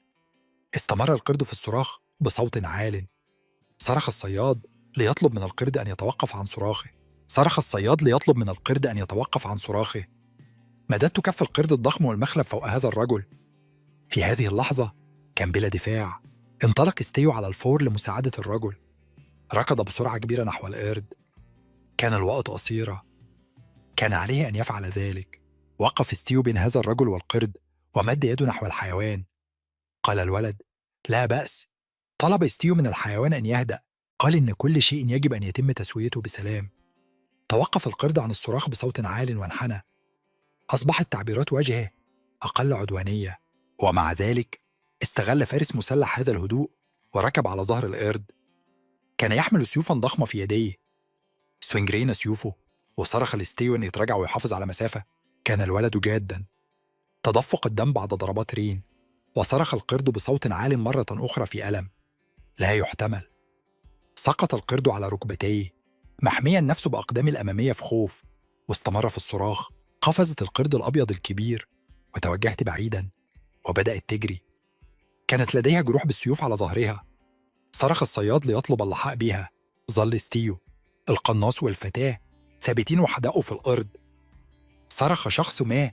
استمر القرد في الصراخ بصوت عال. صرخ الصياد ليطلب من القرد أن يتوقف عن صراخه. مددت كف القرد الضخم والمخلب فوق هذا الرجل. في هذه اللحظة كان بلا دفاع. انطلق ستيو على الفور لمساعدة الرجل. ركض بسرعة كبيرة نحو القرد. كان الوقت قصيرا. كان عليه أن يفعل ذلك. وقف ستيو بين هذا الرجل والقرد ومد يده نحو الحيوان. قال الولد: لا بأس. طلب ستيو من الحيوان أن يهدأ. قال إن كل شيء يجب أن يتم تسويته بسلام. توقف القرد عن الصراخ بصوت عال وانحنى. أصبحت تعبيرات وجهه أقل عدوانية. ومع ذلك استغل فارس مسلح هذا الهدوء وركب على ظهر القرد. كان يحمل سيوفا ضخمة في يديه. سوينجرين سيوفه وصرخ لستيو أن يتراجع ويحافظ على مسافة. كان الولد جادا. تدفق الدم بعد ضربات رين. وصرخ القرد بصوت عال مرة أخرى في ألم لا يحتمل. سقط القرد على ركبتيه محميا نفسه بأقدامه الأمامية في خوف، واستمر في الصراخ. قفزت القرد الأبيض الكبير وتوجهت بعيدا وبدأت تجري. كانت لديها جروح بالسيوف على ظهرها. صرخ الصياد ليطلب اللحاق بها. ظل ستيو، القناص والفتاة ثابتين وحدقوا في الأرض. صرخ شخص ما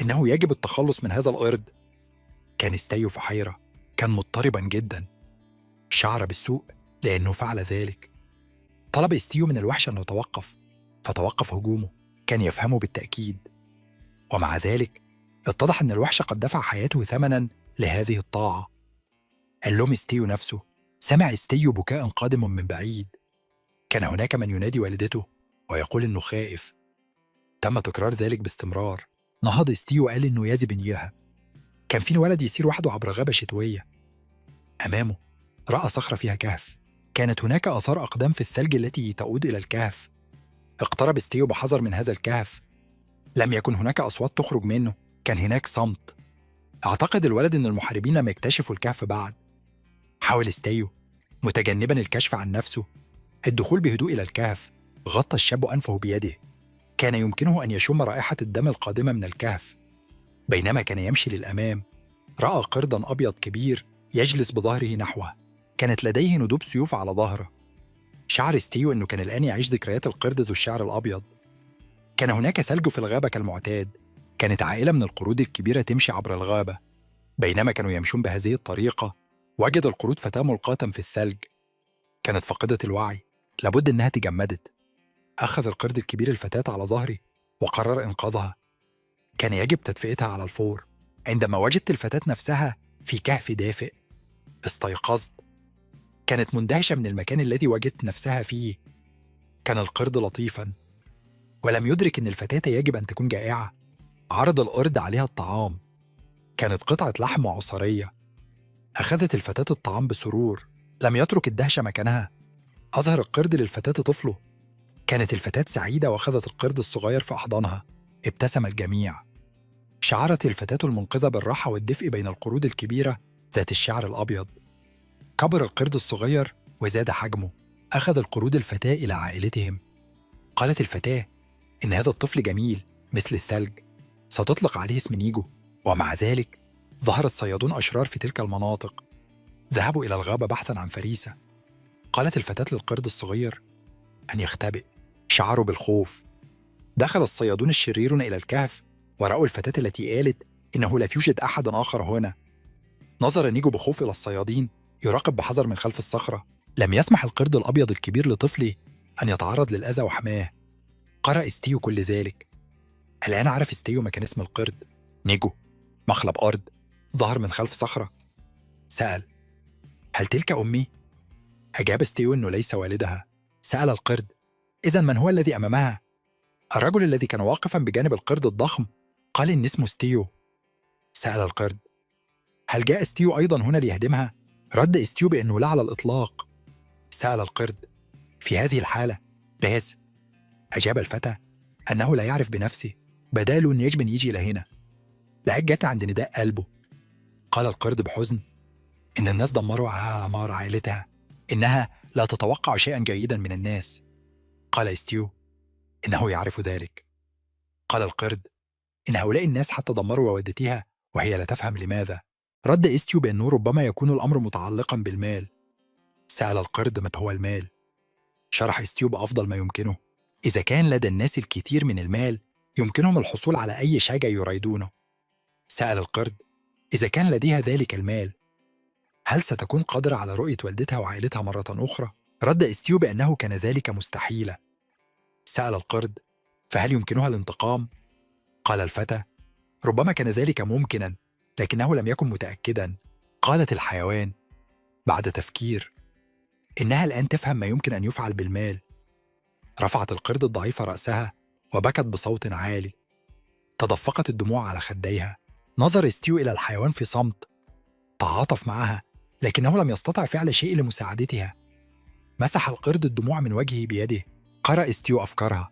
إنه يجب التخلص من هذا القرد. كان ستيو في حيرة. كان مضطربا جدا. شعر بالسوء لأنه فعل ذلك. طلب ستيو من الوحش أن يتوقف، فتوقف هجومه. كان يفهمه بالتأكيد. ومع ذلك اتضح أن الوحش قد دفع حياته ثمنا لهذه الطاعة. اللوم ستيو نفسه. سمع ستيو بكاء قادم من بعيد. كان هناك من ينادي والدته ويقول إنه خائف. تم تكرار ذلك باستمرار. نهض ستيو وقال إنه يجب أن يهب. كان في ولد يسير وحده عبر غابة شتوية. أمامه رأى صخرة فيها كهف. كانت هناك آثار أقدام في الثلج التي تؤود إلى الكهف. اقترب ستيو بحذر من هذا الكهف. لم يكن هناك أصوات تخرج منه. كان هناك صمت. اعتقد الولد أن المحاربين لم يكتشفوا الكهف بعد. حاول ستيو متجنبا الكشف عن نفسه الدخول بهدوء إلى الكهف. غطى الشاب أنفه بيده. كان يمكنه أن يشم رائحة الدم القادمة من الكهف. بينما كان يمشي للأمام رأى قردا أبيض كبير يجلس بظهره نحوه. كانت لديه ندوب سيوف على ظهره. شعر ستيو أنه كان الآن يعيش ذكريات القرد ذو الشعر الأبيض. كان هناك ثلج في الغابة كالمعتاد. كانت عائلة من القرود الكبيرة تمشي عبر الغابة. بينما كانوا يمشون بهذه الطريقة وجد القرود فتاة ملقاة في الثلج. كانت فاقدة الوعي. لابد أنها تجمدت. أخذ القرد الكبير الفتاة على ظهره وقرر إنقاذها. كان يجب تدفئتها على الفور. عندما وجدت الفتاة نفسها في كهف دافئ استيقظت. كانت مندهشة من المكان الذي وجدت نفسها فيه. كان القرد لطيفاً ولم يدرك أن الفتاة يجب أن تكون جائعة. عرض القرد عليها الطعام. كانت قطعة لحم وعصارية. أخذت الفتاة الطعام بسرور. لم يترك الدهشة مكانها. أظهر القرد للفتاة طفله. كانت الفتاة سعيدة وأخذت القرد الصغير في أحضانها. ابتسم الجميع. شعرت الفتاة المنقذة بالراحة والدفء بين القرود الكبيرة ذات الشعر الأبيض. كبر القرد الصغير وزاد حجمه. أخذ القرود الفتاة إلى عائلتهم. قالت الفتاة إن هذا الطفل جميل مثل الثلج. ستطلق عليه اسم نيجو. ومع ذلك ظهرت صيادون أشرار في تلك المناطق. ذهبوا إلى الغابة بحثاً عن فريسة. قالت الفتاة للقرد الصغير أن يختبئ. شعروا بالخوف. دخل الصيادون الشريرون إلى الكهف ورأوا الفتاة التي قالت إنه لا يوجد أحد آخر هنا. نظر نيجو بخوف إلى الصيادين يراقب بحذر من خلف الصخرة. لم يسمح القرد الأبيض الكبير لطفله أن يتعرض للأذى وحماه. قرأ ستيو كل ذلك. الآن عرف ستيو مكان اسم القرد. نيجو، مخلب أرض، ظهر من خلف صخرة. سأل: هل تلك أمي؟ أجاب ستيو أنه ليس والدها. سأل القرد: إذن من هو الذي أمامها؟ الرجل الذي كان واقفا بجانب القرد الضخم قال إن اسمه ستيو. سأل القرد: هل جاء ستيو أيضا هنا ليهدمها؟ رد ستيو بأنه لا على الإطلاق. سأل القرد: في هذه الحالة باز؟ أجاب الفتى أنه لا يعرف بنفسه، بداله أن يجب أن يجي إلى هنا. لقيت جت عند نداء قلبه. قال القرد بحزن إن الناس دمروا أعمار عائلتها، إنها لا تتوقع شيئا جيدا من الناس. قال ستيو إنه يعرف ذلك. قال القرد إن هؤلاء الناس حتى دمروا والدتها وهي لا تفهم لماذا. رد ستيو بأنه ربما يكون الأمر متعلقا بالمال. سأل القرد: ما هو المال؟ شرح ستيو بأفضل ما يمكنه: إذا كان لدى الناس الكثير من المال يمكنهم الحصول على أي شيء يريدونه. سأل القرد: إذا كان لديها ذلك المال هل ستكون قادرة على رؤية والدتها وعائلتها مرة أخرى؟ رد ستيو بأنه كان ذلك مستحيلا. سأل القرد: فهل يمكنها الانتقام؟ قال الفتى: ربما كان ذلك ممكنا لكنه لم يكن متأكدا. قالت الحيوان بعد تفكير: إنها الآن تفهم ما يمكن أن يفعل بالمال. رفعت القرد الضعيفة رأسها وبكت بصوت عالي. تدفقت الدموع على خديها. نظر ستيو إلى الحيوان في صمت. تعاطف معها لكنه لم يستطع فعل شيء لمساعدتها. مسح القرد الدموع من وجهه بيده. قرأ ستيو أفكارها.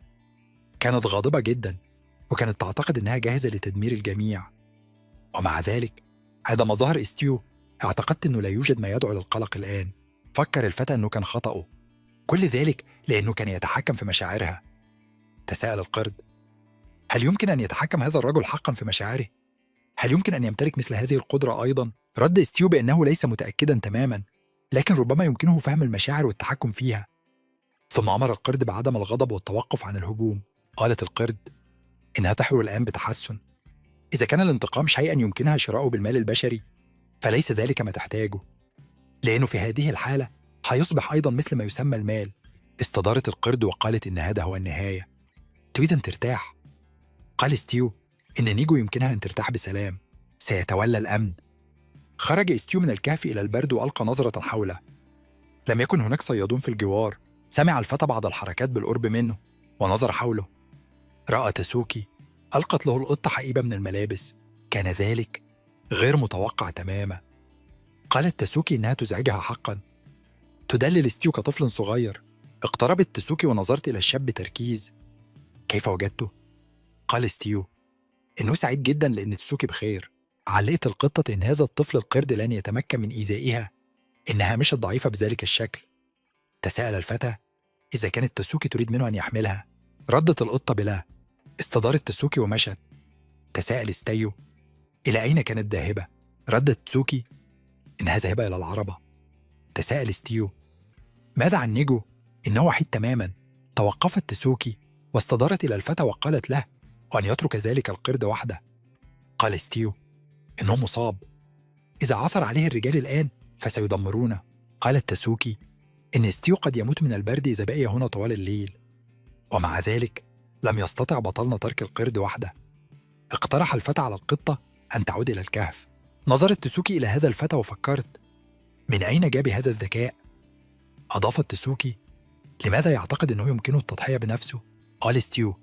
كانت غاضبة جدا وكانت تعتقد أنها جاهزة لتدمير الجميع. ومع ذلك عندما ظهر ستيو اعتقدت أنه لا يوجد ما يدعو للقلق الآن. فكر الفتى أنه كان خطأه، كل ذلك لأنه كان يتحكم في مشاعرها. تساءل القرد: هل يمكن أن يتحكم هذا الرجل حقا في مشاعره؟ هل يمكن أن يمتلك مثل هذه القدرة أيضا؟ رد ستيو بأنه ليس متأكدا تماما، لكن ربما يمكنه فهم المشاعر والتحكم فيها. ثم أمر القرد بعدم الغضب والتوقف عن الهجوم. قالت القرد إنها تحلو الآن بتحسن. إذا كان الانتقام شيئا يمكنها شراؤه بالمال البشري فليس ذلك ما تحتاجه، لأنه في هذه الحالة هيصبح أيضا مثل ما يسمى المال. استدارت القرد وقالت إن هذا هو النهاية. تريد أن ترتاح؟ قال ستيو إن نيجو يمكنها أن ترتاح بسلام، سيتولى الأمن. خرج ستيو من الكهف إلى البرد وألقى نظرة حوله. لم يكن هناك صيادون في الجوار. سمع الفتى بعض الحركات بالقرب منه ونظر حوله. رأى تسوكي ألقت له القطة حقيبة من الملابس. كان ذلك غير متوقع تماما. قالت تسوكي إنها تزعجها حقا. تدلل ستيو كطفل صغير. اقتربت تسوكي ونظرت إلى الشاب بتركيز. كيف وجدته؟ قال ستيو إنه سعيد جدا لأن تسوكي بخير. علقت القطة إن هذا الطفل القرد لن يتمكن من إيذائها، إنها مشت ضعيفة بذلك الشكل. تساءل الفتى إذا كانت تسوكي تريد منه أن يحملها. ردت القطة بلا. استدارت تسوكي ومشت. تساءل ستيو إلى أين كانت ذاهبة. ردت تسوكي إنها ذاهبة إلى العربة. تساءل ستيو ماذا عن نيجو؟ إنه وحيد تماما. توقفت تسوكي واستدارت إلى الفتى وقالت له أن يترك ذلك القرد وحده. قال ستيو إنه مصاب، إذا عثر عليه الرجال الآن فسيدمرونه. قالت تسوكي إن ستيو قد يموت من البرد إذا بقي هنا طوال الليل. ومع ذلك لم يستطع بطلنا ترك القرد وحده. اقترح الفتى على القطة أن تعود إلى الكهف. نظرت تسوكي إلى هذا الفتى وفكرت من أين جاب هذا الذكاء؟ أضافت تسوكي لماذا يعتقد أنه يمكنه التضحية بنفسه؟ قال ستيو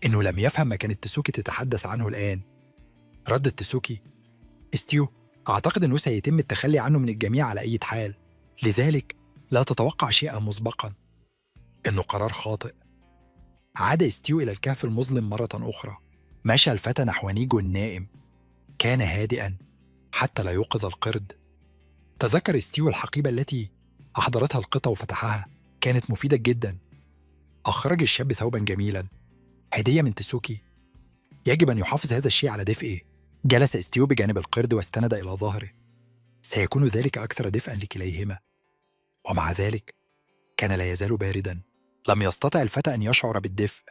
إنه لم يفهم ما كانت تسوكي تتحدث عنه الآن. ردت تسوكي ستيو أعتقد أنه سيتم التخلي عنه من الجميع على أي حال، لذلك لا تتوقع شيئا مسبقا. إنه قرار خاطئ. عاد ستيو إلى الكهف المظلم مرة أخرى. مشى الفتى نحو نيجو النائم. كان هادئا حتى لا يوقظ القرد. تذكر ستيو الحقيبة التي أحضرتها القطة وفتحها، كانت مفيدة جدا. أخرج الشاب ثوبا جميلا، هدية من تسوكي. يجب أن يحافظ هذا الشيء على دفئه. جلس ستيو بجانب القرد واستند إلى ظهره. سيكون ذلك أكثر دفئا لكليهما. ومع ذلك كان لا يزال باردا. لم يستطع الفتى أن يشعر بالدفء.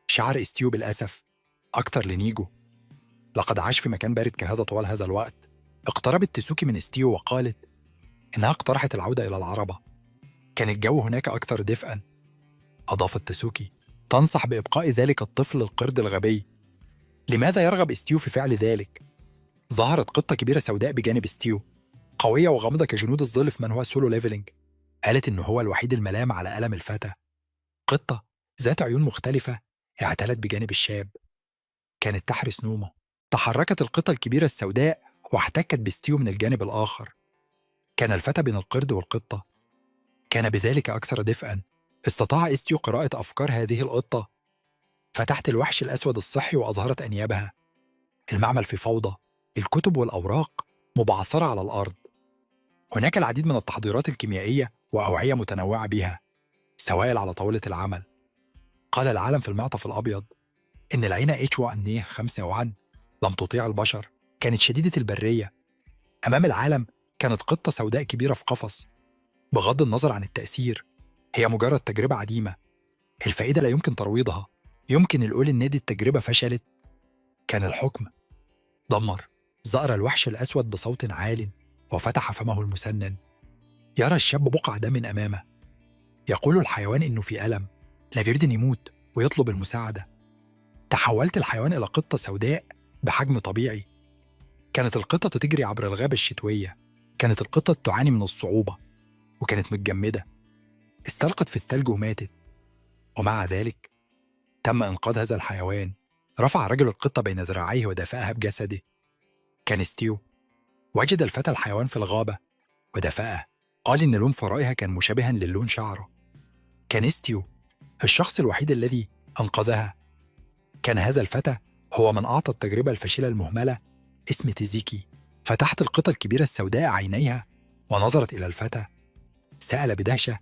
شعر ستيو بالأسف أكثر لنيجو. لقد عاش في مكان بارد كهذا طوال هذا الوقت. اقتربت تسوكي من ستيو وقالت إنها اقترحت العودة إلى العربة. كان الجو هناك أكثر دفئا. أضافت تسوكي تنصح بإبقاء ذلك الطفل القرد الغبي. لماذا يرغب ستيو في فعل ذلك؟ ظهرت قطة كبيرة سوداء بجانب ستيو، قوية وغامضة كجنود الظل في من هو سولو ليفلينج. قالت إنه هو الوحيد الملام على ألم الفتى. قطة ذات عيون مختلفة اعتلت بجانب الشاب. كانت تحرس نومه. تحركت القطة الكبيرة السوداء واحتكت بستيو من الجانب الآخر. كان الفتى بين القرد والقطة كان بذلك أكثر دفئاً. استطاع استيو قراءة أفكار هذه القطة. فتحت الوحش الأسود الصحي وأظهرت أنيابها. المعمل في فوضى، الكتب والأوراق مبعثرة على الأرض. هناك العديد من التحضيرات الكيميائية وأوعية متنوعة بها، سوائل على طاولة العمل. قال العالم في المعطف الأبيض إن العينة H1N5 لم تطيع البشر، كانت شديدة البرية. أمام العالم كانت قطة سوداء كبيرة في قفص. بغض النظر عن التأثير، هي مجرد تجربة عديمة. الفائدة لا يمكن ترويضها. يمكن القول إن دي التجربة فشلت. كان الحكم دمر. زأر الوحش الأسود بصوت عال وفتح فمه المسنن. يرى الشاب بقع دم أمامه. يقول الحيوان إنه في ألم، لا يريد أن يموت ويطلب المساعدة. تحولت الحيوان إلى قطة سوداء بحجم طبيعي. كانت القطة تجري عبر الغابة الشتوية. كانت القطة تعاني من الصعوبة وكانت متجمدة. استلقت في الثلج وماتت. ومع ذلك تم إنقاذ هذا الحيوان. رفع رجل القطة بين ذراعيه ودفأها بجسده. كان ستيو. وجد الفتى الحيوان في الغابة ودفأه. قال إن لون فرائها كان مشابها للون شعره. كان ستيو الشخص الوحيد الذي أنقذها. كان هذا الفتى هو من أعطى التجربة الفاشلة المهملة اسم تيزيكي. فتحت القطة الكبيرة السوداء عينيها ونظرت إلى الفتى. سأل بدهشة: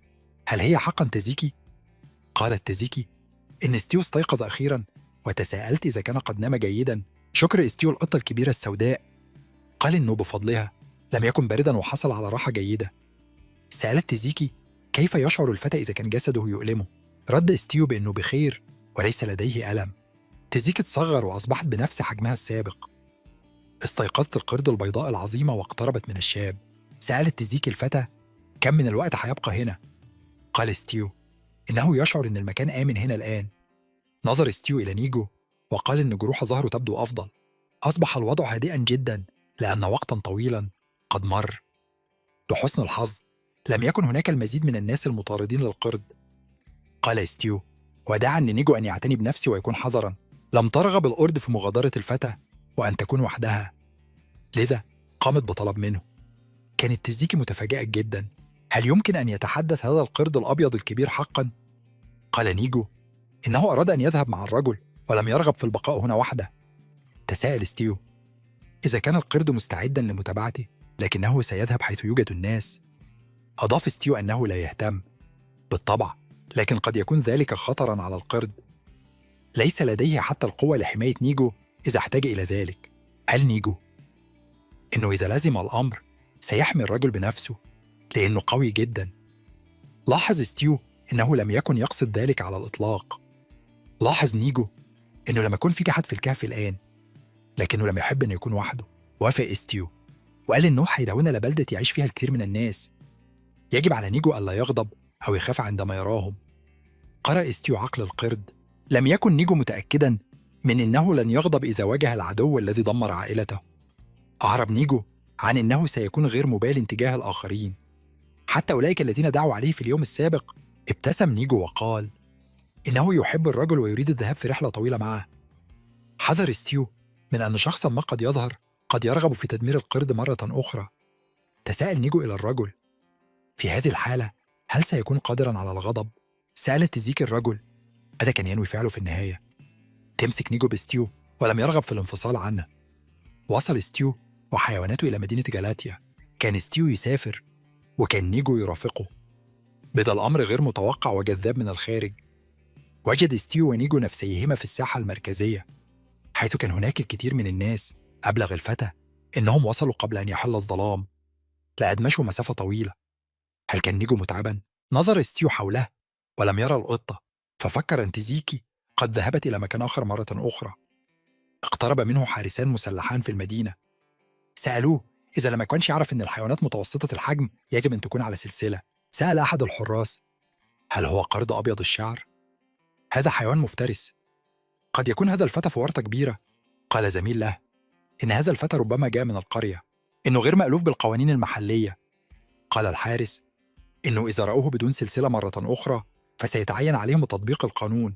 هل هي حقا تيزيكي؟ قالت تيزيكي: إن ستيو استيقظ أخيرا، وتساءلت إذا كان قد نام جيدا. شكر ستيو القطة الكبيرة السوداء. قال إنه بفضلها لم يكن باردا وحصل على راحة جيدة. سألت تيزيكي: كيف يشعر الفتى إذا كان جسده يؤلمه؟ رد ستيو بأنه بخير وليس لديه ألم. تيزيكي تصغر وأصبحت بنفس حجمها السابق. استيقظت القرد البيضاء العظيمة واقتربت من الشاب. سألت تيزيكي الفتى: كم من الوقت حيبقى هنا؟ قال ستيو: إنه يشعر إن المكان آمن هنا الآن. نظر ستيو إلى نيجو وقال إن جروح ظهره تبدو أفضل. أصبح الوضع هادئا جدا لأن وقتا طويلا قد مر. لحسن الحظ لم يكن هناك المزيد من الناس المطاردين للقرد. قال ستيو: وداعا لنيجو أن يعتني بنفسه ويكون حذرا. لم ترغب القرد في مغادرة الفتى وأن تكون وحدها، لذا قامت بطلب منه. كانت تيزيكي متفاجئة جدا. هل يمكن أن يتحدث هذا القرد الأبيض الكبير حقا؟ قال نيجو: إنه أراد أن يذهب مع الرجل ولم يرغب في البقاء هنا وحده. تساءل ستيو: إذا كان القرد مستعدا لمتابعته لكنه سيذهب حيث يوجد الناس. أضاف ستيو أنه لا يهتم. بالطبع، لكن قد يكون ذلك خطرا على القرد. ليس لديه حتى القوة لحماية نيجو إذا احتاج إلى ذلك. قال نيجو إنه إذا لزم الأمر سيحمي الرجل بنفسه لأنه قوي جدا. لاحظ ستيو إنه لم يكن يقصد ذلك على الإطلاق. لاحظ نيجو إنه لم يكن في أحد في الكهف الآن، لكنه لم يحب أن يكون وحده. وافق ستيو وقال إنه حيدعونا لبلدة يعيش فيها الكثير من الناس. يجب على نيجو ألا يغضب أو يخاف عندما يراهم. قرأ ستيو عقل القرد. لم يكن نيجو متأكدا من إنه لن يغضب إذا واجه العدو الذي دمر عائلته. أعرب نيجو عن إنه سيكون غير مبال تجاه الآخرين، حتى أولئك الذين دعوا عليه في اليوم السابق. ابتسم نيجو وقال إنه يحب الرجل ويريد الذهاب في رحلة طويلة معه. حذر ستيو من أن شخصا ما قد يرغب في تدمير القرد مرة أخرى. تساءل نيجو إلى الرجل: في هذه الحالة هل سيكون قادرا على الغضب؟ سألت تيزيكي الرجل: ماذا كان ينوي فعله في النهاية؟ تمسك نيجو بستيو ولم يرغب في الانفصال عنه. وصل ستيو وحيواناته إلى مدينة جالاتيا. كان ستيو يسافر وكان نيجو يرافقه. بدا الأمر غير متوقع وجذاب من الخارج. وجد ستيو ونيجو نفسيهما في الساحة المركزية، حيث كان هناك الكثير من الناس. أبلغ الفتى إنهم وصلوا قبل أن يحل الظلام. لقد مشوا مسافة طويلة. هل كان نيجو متعبا؟ نظر ستيو حوله ولم يرى القطة، ففكر أن تيزيكي قد ذهبت إلى مكان آخر مرة أخرى. اقترب منه حارسان مسلحان في المدينة. سألوه إذا لم يكونش يعرف أن الحيوانات متوسطة الحجم يجب أن تكون على سلسلة. سأل أحد الحراس: هل هو قرد أبيض الشعر؟ هذا حيوان مفترس. قد يكون هذا الفتى في ورطة كبيرة. قال زميل له: إن هذا الفتى ربما جاء من القرية، إنه غير مألوف بالقوانين المحلية. قال الحارس: إنه إذا رأوه بدون سلسلة مرة أخرى فسيتعين عليهم تطبيق القانون.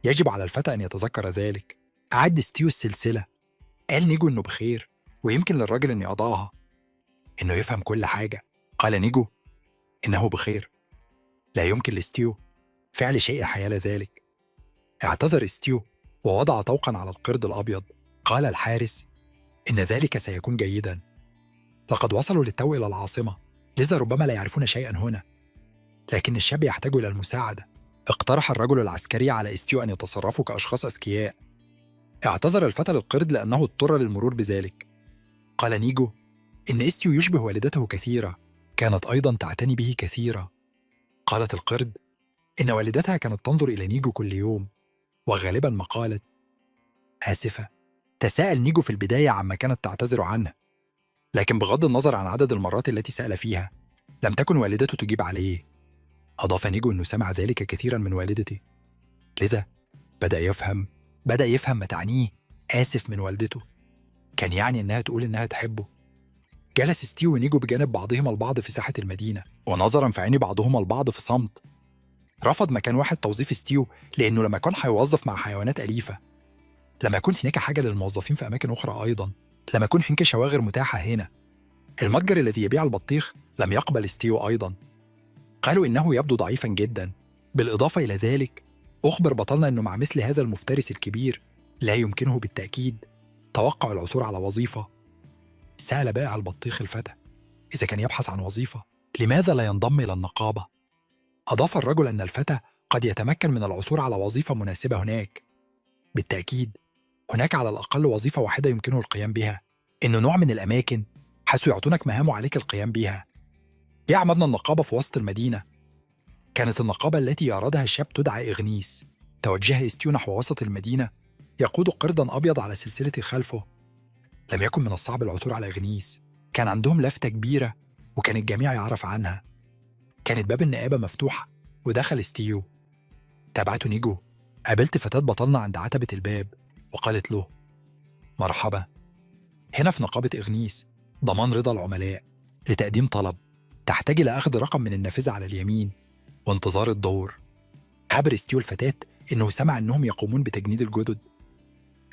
يجب على الفتى أن يتذكر ذلك. أعد ستيو السلسلة. قال نيجو إنه بخير ويمكن للراجل إنه يضعها، إنه يفهم كل حاجة. قال نيجو إنه بخير. لا يمكن لستيو فعل شيء حيال ذلك. اعتذر ستيو ووضع طوقا على القرد الأبيض. قال الحارس إن ذلك سيكون جيدا. لقد وصلوا للتو إلى العاصمة، لذا ربما لا يعرفون شيئا هنا، لكن الشاب يحتاج إلى المساعدة. اقترح الرجل العسكري على ستيو أن يتصرفوا كأشخاص أذكياء. اعتذر الفتى للقرد لأنه اضطر للمرور بذلك. قال نيجو إن ستيو يشبه والدته كثيرا، كانت أيضا تعتني به كثيرا. قالت القرد إن والدتها كانت تنظر إلى نيجو كل يوم، وغالبا ما قالت آسفة. تساءل نيجو في البداية عما كانت تعتذر عنه، لكن بغض النظر عن عدد المرات التي سأل فيها لم تكن والدته تجيب عليه. أضاف نيجو أنه سمع ذلك كثيرا من والدته، لذا بدأ يفهم ما تعنيه آسف من والدته. كان يعني أنها تقول أنها تحبه. جلس ستيو ونيجو بجانب بعضهما البعض في ساحة المدينة، ونظرا في عين بعضهما البعض في صمت. رفض مكان واحد توظيف ستيو لأنه لما كان هيوظف مع حيوانات أليفة، لما يكون هناك حاجة للموظفين في أماكن أخرى أيضا، لما يكون هناك شواغر متاحة هنا. المتجر الذي يبيع البطيخ لم يقبل ستيو أيضا، قالوا إنه يبدو ضعيفا جدا. بالإضافة إلى ذلك أخبر بطلنا أنه مع مثل هذا المفترس الكبير لا يمكنه بالتأكيد توقع العثور على وظيفة. سأل بائع البطيخ الفتى إذا كان يبحث عن وظيفة لماذا لا ينضم إلى النقابة. أضاف الرجل أن الفتى قد يتمكن من العثور على وظيفة مناسبة هناك. بالتأكيد هناك على الأقل وظيفة واحدة يمكنه القيام بها، إنه نوع من الأماكن حيث يعطونك مهام عليك القيام بها. يعملنا النقابة في وسط المدينة. كانت النقابة التي يرادها الشاب تدعى إغنيس. توجه ستيو نحو وسط المدينة يقود قردا أبيض على سلسلة خلفه. لم يكن من الصعب العثور على إغنيس، كان عندهم لافتة كبيرة وكان الجميع يعرف عنها. كانت باب النقابة مفتوحة ودخل ستيو. تابعته نيجو. قابلت فتاة بطلنا عند عتبة الباب وقالت له مرحبا، هنا في نقابة إغنيس ضمان رضا العملاء لتقديم طلب، تحتاج إلى أخذ رقم من النافذة على اليمين وانتظار الدور. عبر ستيو الفتاة إنه سمع أنهم يقومون بتجنيد الجدد.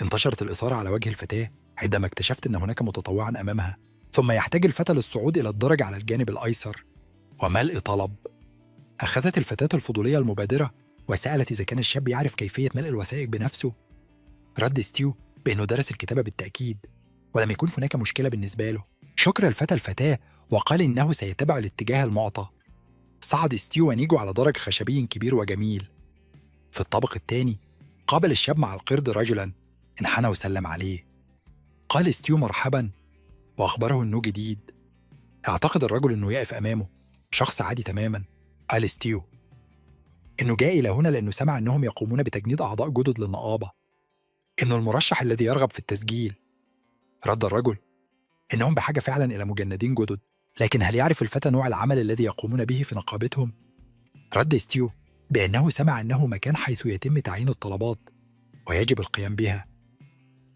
انتشرت الإثارة على وجه الفتاة عندما اكتشفت أن هناك متطوعا أمامها، ثم يحتاج الفتى للصعود إلى الدرج على الجانب الأيسر وملء طلب. أخذت الفتاة الفضولية المبادرة وسألت إذا كان الشاب يعرف كيفية ملء الوثائق بنفسه. رد ستيو بأنه درس الكتابة بالتأكيد ولم يكن هناك مشكلة بالنسبة له. شكر الفتاة وقال إنه سيتبع الاتجاه المعطى. صعد ستيو ونيجو على درج خشبي كبير وجميل. في الطابق الثاني قابل الشاب مع القرد رجلا، انحنى وسلم عليه. قال ستيو مرحبا وأخبره إنه جديد. اعتقد الرجل إنه يقف أمامه شخص عادي تماما. قال ستيو إنه جاء إلى هنا لأنه سمع إنهم يقومون بتجنيد أعضاء جدد للنقابة، إنه المرشح الذي يرغب في التسجيل. رد الرجل إنهم بحاجة فعلا إلى مجندين جدد، لكن هل يعرف الفتى نوع العمل الذي يقومون به في نقابتهم؟ رد ستيو بأنه سمع أنه مكان حيث يتم تعيين الطلبات ويجب القيام بها.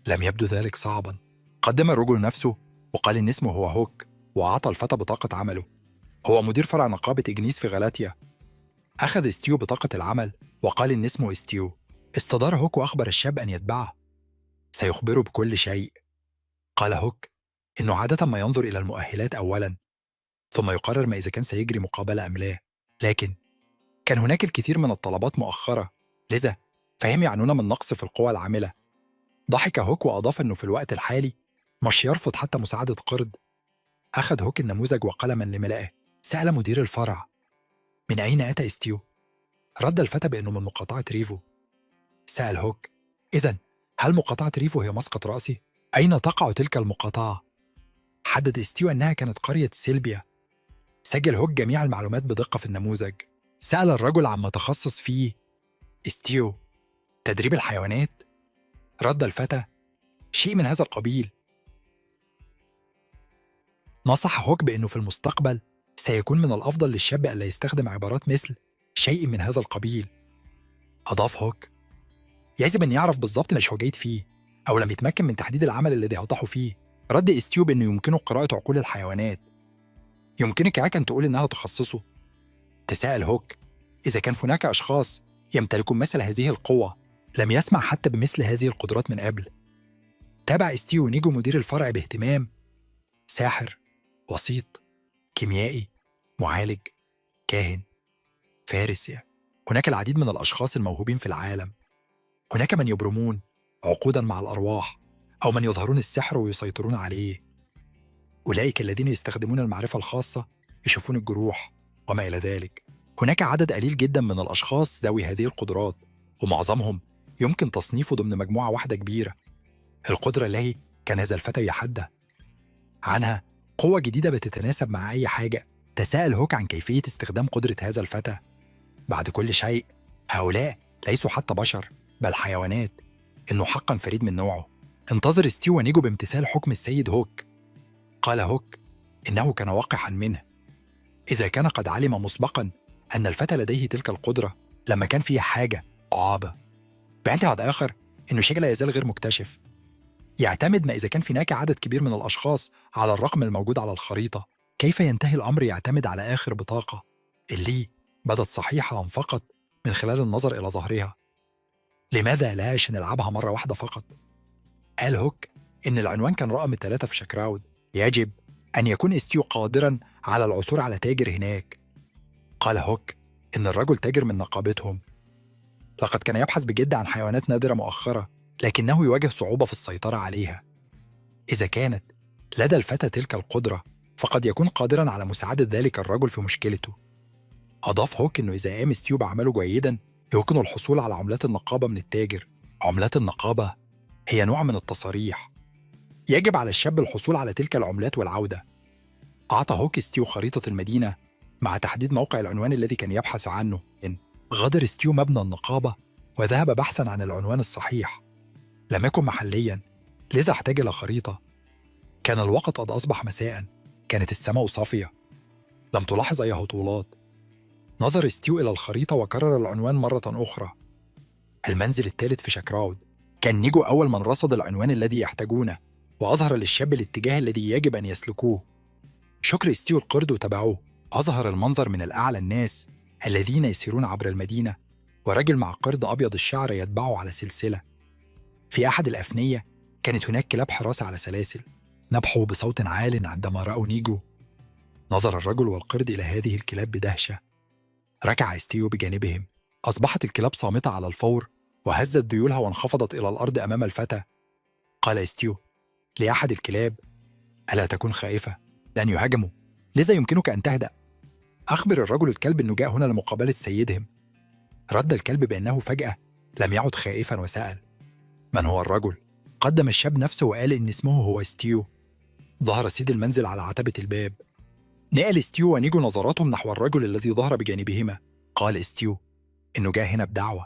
لم يبدو ذلك صعبا. قدم الرجل نفسه وقال إن اسمه هو هوك، وأعطى الفتى بطاقة عمله. هو مدير فرع نقابة إجنيس في غالاتيا. أخذ ستيو بطاقة العمل وقال إن اسمه ستيو. استدار هوك وأخبر الشاب أن يتبعه، سيخبره بكل شيء. قال هوك إنه عادة ما ينظر إلى المؤهلات أولاً ثم يقرر ما إذا كان سيجري مقابلة أم لا، لكن كان هناك الكثير من الطلبات مؤخرة، لذا فهم يعنون من نقص في القوى العاملة. ضحك هوك وأضاف أنه في الوقت الحالي مش يرفض حتى مساعدة قرد. أخذ هوك النموذج وقلما لملئه. سأل مدير الفرع من أين أتى ستيو؟ رد الفتى بأنه من مقاطعة ريفو. سأل هوك إذن هل مقاطعة ريفو هي مسقط رأسي؟ أين تقع تلك المقاطعة؟ حدد ستيو أنها كانت قرية سيلبيا. سجل هوك جميع المعلومات بدقة في النموذج. سأل الرجل عما تخصص فيه ستيو تدريب الحيوانات. رد الفتى شيء من هذا القبيل. نصح هوك بأنه في المستقبل سيكون من الأفضل للشاب ألا يستخدم عبارات مثل شيء من هذا القبيل. أضاف هوك يجب أن يعرف بالضبط مش هو جيد فيه أو لم يتمكن من تحديد العمل الذي يوضحه فيه. رد ستيو بأنه يمكنه قراءة عقول الحيوانات. يمكنك أن تقول إنها تخصصه؟ تساءل هوك إذا كان هناك أشخاص يمتلكون مثل هذه القوة لم يسمع حتى بمثل هذه القدرات من قبل. تابع ستيو ونيجو مدير الفرع باهتمام: ساحر، وسيط، كيميائي، معالج، كاهن، فارس. هناك العديد من الأشخاص الموهوبين في العالم. هناك من يبرمون عقودا مع الأرواح، أو من يظهرون السحر ويسيطرون عليه. أولئك الذين يستخدمون المعرفة الخاصة يشوفون الجروح وما إلى ذلك. هناك عدد قليل جدا من الأشخاص ذوي هذه القدرات، ومعظمهم يمكن تصنيفه ضمن مجموعة واحدة كبيرة. القدرة التي كان هذا الفتى يحدى عنها قوة جديدة بتتناسب مع أي حاجة. تساءل هوك عن كيفية استخدام قدرة هذا الفتى. بعد كل شيء، هؤلاء ليسوا حتى بشر، بل حيوانات. إنه حقا فريد من نوعه. انتظر ستيو ونيجو بامتثال حكم السيد هوك. قال هوك إنه كان وقحا منه. إذا كان قد علم مسبقا أن الفتى لديه تلك القدرة، لما كان فيه حاجة عابة. باعتبار آخر، إنه شيء لا يزال غير مكتشف. يعتمد ما إذا كان هناك عدد كبير من الأشخاص على الرقم الموجود على الخريطة. كيف ينتهي الأمر يعتمد على آخر بطاقة اللي بدت صحيحة فقط من خلال النظر إلى ظهرها. لماذا لاش نلعبها مرة واحدة فقط؟ قال هوك إن العنوان كان رقم 3 في شاكراود. يجب أن يكون ستيو قادراً على العثور على تاجر هناك. قال هوك إن الرجل تاجر من نقابتهم. لقد كان يبحث بجد عن حيوانات نادرة مؤخرة، لكنه يواجه صعوبة في السيطرة عليها. إذا كانت لدى الفتى تلك القدرة، فقد يكون قادراً على مساعدة ذلك الرجل في مشكلته. أضاف هوك إنه إذا قام ستيو بعمله جيداً، يمكن الحصول على عملات النقابة من التاجر. عملات النقابة هي نوع من التصاريح. يجب على الشاب الحصول على تلك العملات والعودة. أعطى هوك ستيو خريطة المدينة مع تحديد موقع العنوان الذي كان يبحث عنه. غادر ستيو مبنى النقابة وذهب بحثاً عن العنوان الصحيح. لم يكن محلياً، لذا احتاج إلى خريطة. كان الوقت قد أصبح مساءً. كانت السماء صافية. لم تلاحظ أي هطولات. نظر ستيو إلى الخريطة وكرر العنوان مرة أخرى: المنزل الثالث في شاكراود. كان نيجو أول من رصد العنوان الذي يحتاجونه، وأظهر للشاب الاتجاه الذي يجب أن يسلكوه. شكر ستيو القرد وتبعوه. أظهر المنظر من الأعلى الناس الذين يسيرون عبر المدينة، ورجل مع قرد أبيض الشعر يتبعه على سلسلة. في أحد الأفنية كانت هناك كلاب حراسة على سلاسل. نبحوا بصوت عال عندما رأوا نيجو. نظر الرجل والقرد إلى هذه الكلاب بدهشة. ركع ستيو بجانبهم. أصبحت الكلاب صامتة على الفور، وهزت ذيولها وانخفضت إلى الأرض أمام الفتى. قال ستيو لأحد الكلاب: ألا تكن خائفة، لن يهاجموا، لذا يمكنك أن تهدأ. أخبر الرجل الكلب أنه جاء هنا لمقابلة سيدهم. رد الكلب بأنه فجأة لم يعد خائفا وسأل: من هو الرجل؟ قدم الشاب نفسه وقال إن اسمه هو ستيو. ظهر سيد المنزل على عتبة الباب. نقل ستيو ونيجو نظراتهم نحو الرجل الذي ظهر بجانبهما. قال ستيو إنه جاء هنا بدعوة.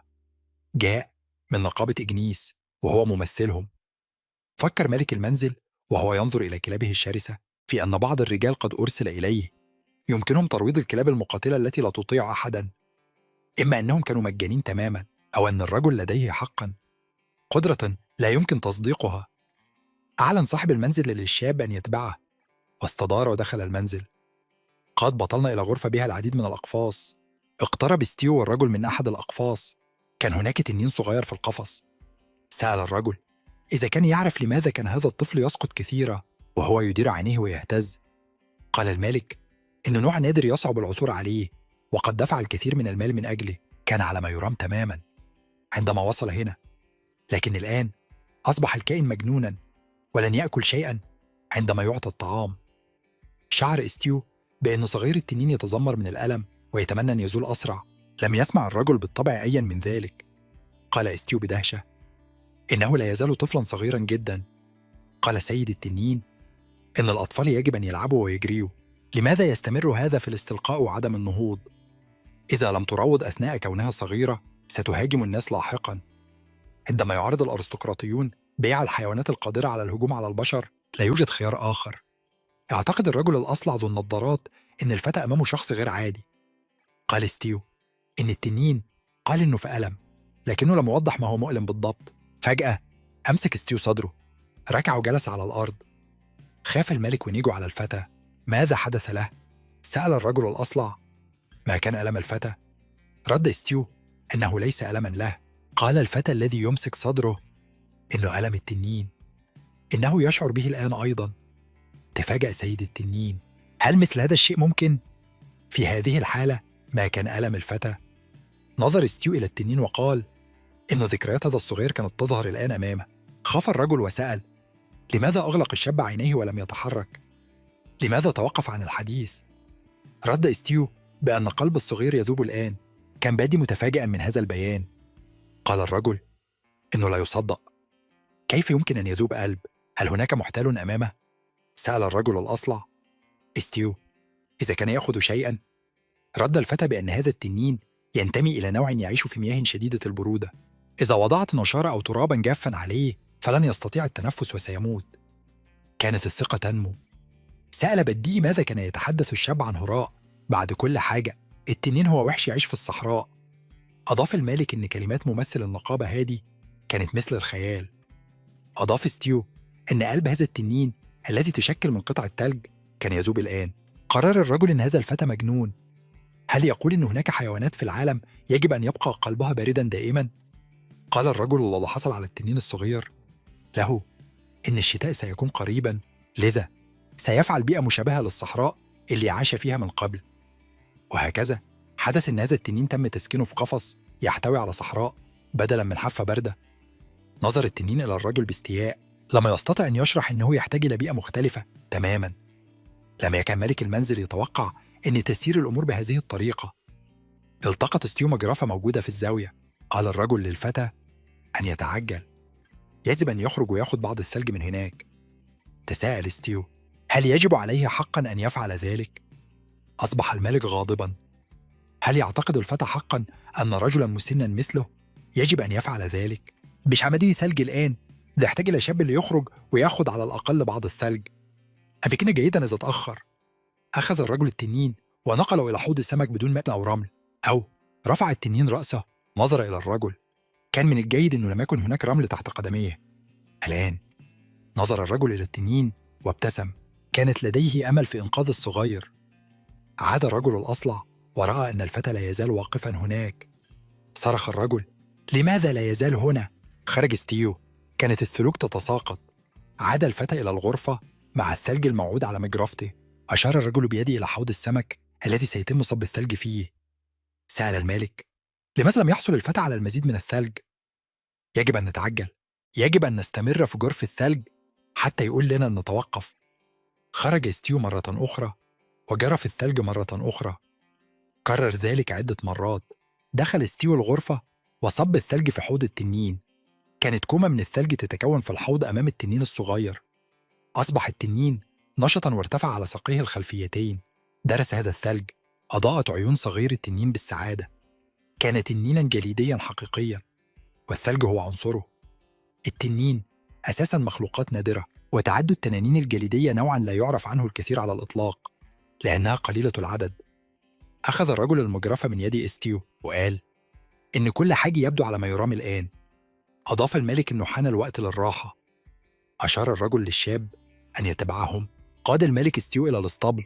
جاء من نقابة إجنيس وهو ممثلهم. فكر مالك المنزل وهو ينظر إلى كلابه الشرسة في أن بعض الرجال قد أرسل إليه. يمكنهم ترويض الكلاب المقاتلة التي لا تطيع أحدا. إما أنهم كانوا مجانين تماما، أو أن الرجل لديه حقا قدرة لا يمكن تصديقها. أعلن صاحب المنزل للشاب أن يتبعه، واستدار ودخل المنزل. قاد بطلنا إلى غرفة بها العديد من الأقفاص. اقترب ستيو والرجل من أحد الأقفاص. كان هناك تنين صغير في القفص. سأل الرجل إذا كان يعرف لماذا كان هذا الطفل يسقط كثيرا وهو يدير عينيه ويهتز. قال المالك إن نوع نادر يصعب العثور عليه، وقد دفع الكثير من المال من أجله. كان على ما يرام تماما عندما وصل هنا، لكن الآن أصبح الكائن مجنونا ولن يأكل شيئا عندما يعطى الطعام. شعر ستيو بأن صغير التنين يتذمر من الألم ويتمنى أن يزول أسرع. لم يسمع الرجل بالطبع أيا من ذلك. قال ستيو بدهشة: إنه لا يزال طفلا صغيرا جدا. قال سيد التنين إن الأطفال يجب أن يلعبوا ويجريوا. لماذا يستمر هذا في الاستلقاء وعدم النهوض؟ إذا لم تروض أثناء كونها صغيرة، ستهاجم الناس لاحقا. عندما يعارض الأرستقراطيون بيع الحيوانات القادرة على الهجوم على البشر، لا يوجد خيار آخر. اعتقد الرجل الأصلع ذو النظارات إن الفتى أمامه شخص غير عادي. قال ستيو إن التنين قال إنه في ألم، لكنه لم يوضح ما هو مؤلم بالضبط. فجأة أمسك ستيو صدره، ركع وجلس على الأرض. خاف الملك ونيجو على الفتى. ماذا حدث له؟ سأل الرجل الأصلع. ما كان ألم الفتى؟ رد ستيو أنه ليس ألما له. قال الفتى الذي يمسك صدره إنه ألم التنين. إنه يشعر به الآن أيضا. تفاجأ سيد التنين. هل مثل هذا الشيء ممكن؟ في هذه الحالة ما كان ألم الفتى. نظر ستيو إلى التنين وقال إن ذكريات هذا الصغير كانت تظهر الآن أمامه. خاف الرجل وسأل: لماذا أغلق الشاب عينيه ولم يتحرك؟ لماذا توقف عن الحديث؟ رد ستيو بأن قلب الصغير يذوب الآن. كان بادي متفاجئا من هذا البيان. قال الرجل: إنه لا يصدق. كيف يمكن أن يذوب قلب؟ هل هناك محتال أمامه؟ سأل الرجل الأصلع. ستيو: إذا كان يأخذ شيئا. رد الفتى بأن هذا التنين ينتمي إلى نوع يعيش في مياه شديدة البرودة. إذا وضعت نشارة أو ترابا جافا عليه فلن يستطيع التنفس وسيموت. كانت الثقة تنمو. سأل بدي ماذا كان يتحدث الشاب عن هراء. بعد كل حاجة التنين هو وحش يعيش في الصحراء. أضاف المالك إن كلمات ممثل النقابة هادي كانت مثل الخيال. أضاف ستيو إن قلب هذا التنين الذي تشكل من قطع التلج كان يذوب الآن. قرر الرجل إن هذا الفتى مجنون. هل يقول إن هناك حيوانات في العالم يجب أن يبقى قلبها باردا دائما؟ قال الرجل الذي حصل على التنين الصغير له إن الشتاء سيكون قريبا، لذا سيفعل بيئة مشابهة للصحراء اللي عاش فيها من قبل. وهكذا حدث إن هذا التنين تم تسكينه في قفص يحتوي على صحراء بدلا من حافة باردة. نظر التنين إلى الرجل باستياء. لم يستطع أن يشرح أنه يحتاج إلى بيئة مختلفة تماما. لم يكن مالك المنزل يتوقع أن تسير الأمور بهذه الطريقة. التقط ستيو مجرفة موجودة في الزاوية. قال الرجل للفتى أن يتعجل. يجب أن يخرج ويأخذ بعض الثلج من هناك. تساءل ستيو: هل يجب عليه حقا أن يفعل ذلك؟ أصبح الملك غاضبا. هل يعتقد الفتى حقا أن رجلا مسنا مثله يجب أن يفعل ذلك؟ مش عملية ثلج الآن، ده يحتاج إلى شاب ليخرج ويأخذ على الأقل بعض الثلج. أمكن جيدا إذا تأخر. أخذ الرجل التنين ونقله إلى حوض سمك بدون ماء أو رمل. أو رفع التنين رأسه، نظر إلى الرجل. كان من الجيد أنه لم يكن هناك رمل تحت قدميه. الآن نظر الرجل إلى التنين وابتسم. كانت لديه أمل في إنقاذ الصغير. عاد الرجل الأصلع ورأى أن الفتى لا يزال واقفا هناك. صرخ الرجل: لماذا لا يزال هنا؟ خرج ستيو. كانت الثلوج تتساقط. عاد الفتى إلى الغرفة مع الثلج الموعود على مجرفته. أشار الرجل بيده إلى حوض السمك الذي سيتم صب الثلج فيه. سأل المالك: لماذا لم يحصل الفتى على المزيد من الثلج؟ يجب أن نتعجل. يجب أن نستمر في جرف الثلج حتى يقول لنا أن نتوقف. خرج ستيو مرة أخرى وجرف الثلج مرة أخرى. كرر ذلك عدة مرات. دخل ستيو الغرفة وصب الثلج في حوض التنين. كانت كومة من الثلج تتكون في الحوض أمام التنين الصغير. أصبح التنين نشطا وارتفع على ساقيه الخلفيتين. درس هذا الثلج. أضاءت عيون صغير التنين بالسعادة. كان تنينا جليديا حقيقيا، والثلج هو عنصره. التنين أساسا مخلوقات نادرة، وتعد التنانين الجليدية نوعا لا يعرف عنه الكثير على الإطلاق لأنها قليلة العدد. أخذ الرجل المجرفة من يد ستيو وقال إن كل حاجة يبدو على ما يرام الآن. أضاف الملك إنه حان الوقت للراحة. أشار الرجل للشاب أن يتبعهم. قاد الملك ستيو إلى الاسطبل.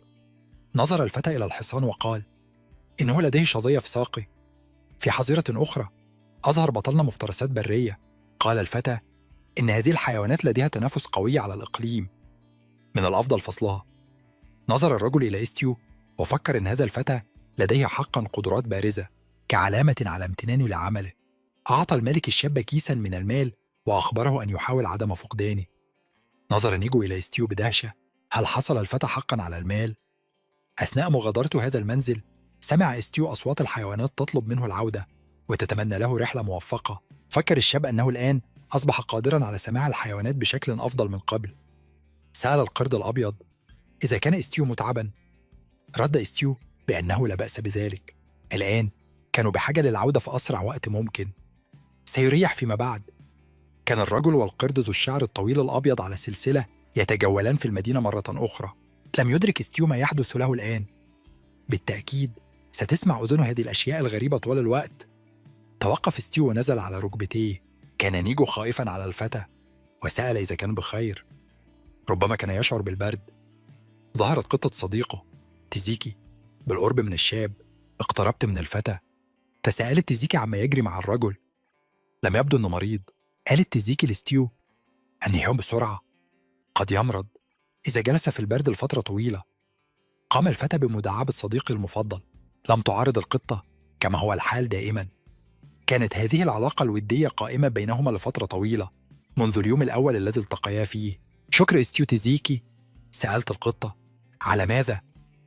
نظر الفتى إلى الحصان وقال إنه لديه شظية في ساقه. في حظيرة أخرى أظهر بطلنا مفترسات برية. قال الفتى إن هذه الحيوانات لديها تنافس قوي على الإقليم، من الأفضل فصلها. نظر الرجل إلى ستيو وفكر إن هذا الفتى لديه حقا قدرات بارزة كعلامة على امتنانه لعمله. أعطى الملك الشاب كيسا من المال وأخبره أن يحاول عدم فقدانه. نظر نيجو إلى ستيو بدهشة. هل حصل الفتى حقا على المال؟ أثناء مغادرته هذا المنزل سمع ستيو أصوات الحيوانات تطلب منه العودة وتتمنى له رحلة موفقة. فكر الشاب أنه الآن أصبح قادرا على سماع الحيوانات بشكل أفضل من قبل. سأل القرد الأبيض إذا كان ستيو متعبا. رد ستيو بأنه لا بأس بذلك. الآن كانوا بحاجة للعودة في أسرع وقت ممكن. سيريح فيما بعد. كان الرجل والقرد ذو الشعر الطويل الأبيض على سلسلة يتجولان في المدينة مرة أخرى. لم يدرك ستيو ما يحدث له الآن. بالتأكيد ستسمع أذنه هذه الأشياء الغريبة طوال الوقت. توقف ستيو ونزل على ركبتيه. كان نيجو خائفا على الفتى وسأل إذا كان بخير. ربما كان يشعر بالبرد. ظهرت قطة صديقه تيزيكي بالقرب من الشاب. اقتربت من الفتى. تساءلت تيزيكي عما يجري مع الرجل. لم يبدو أنه مريض. قالت تيزيكي لستيو: أنهيهم بسرعة. قد يمرض إذا جلس في البرد لفترة طويلة. قام الفتى بمداعبة صديقه المفضل. لم تعارض القطة كما هو الحال دائما. كانت هذه العلاقة الودية قائمة بينهما لفترة طويلة، منذ اليوم الأول الذي التقيا فيه. شكر ستيو تزيكي؟ سألت القطة. على ماذا؟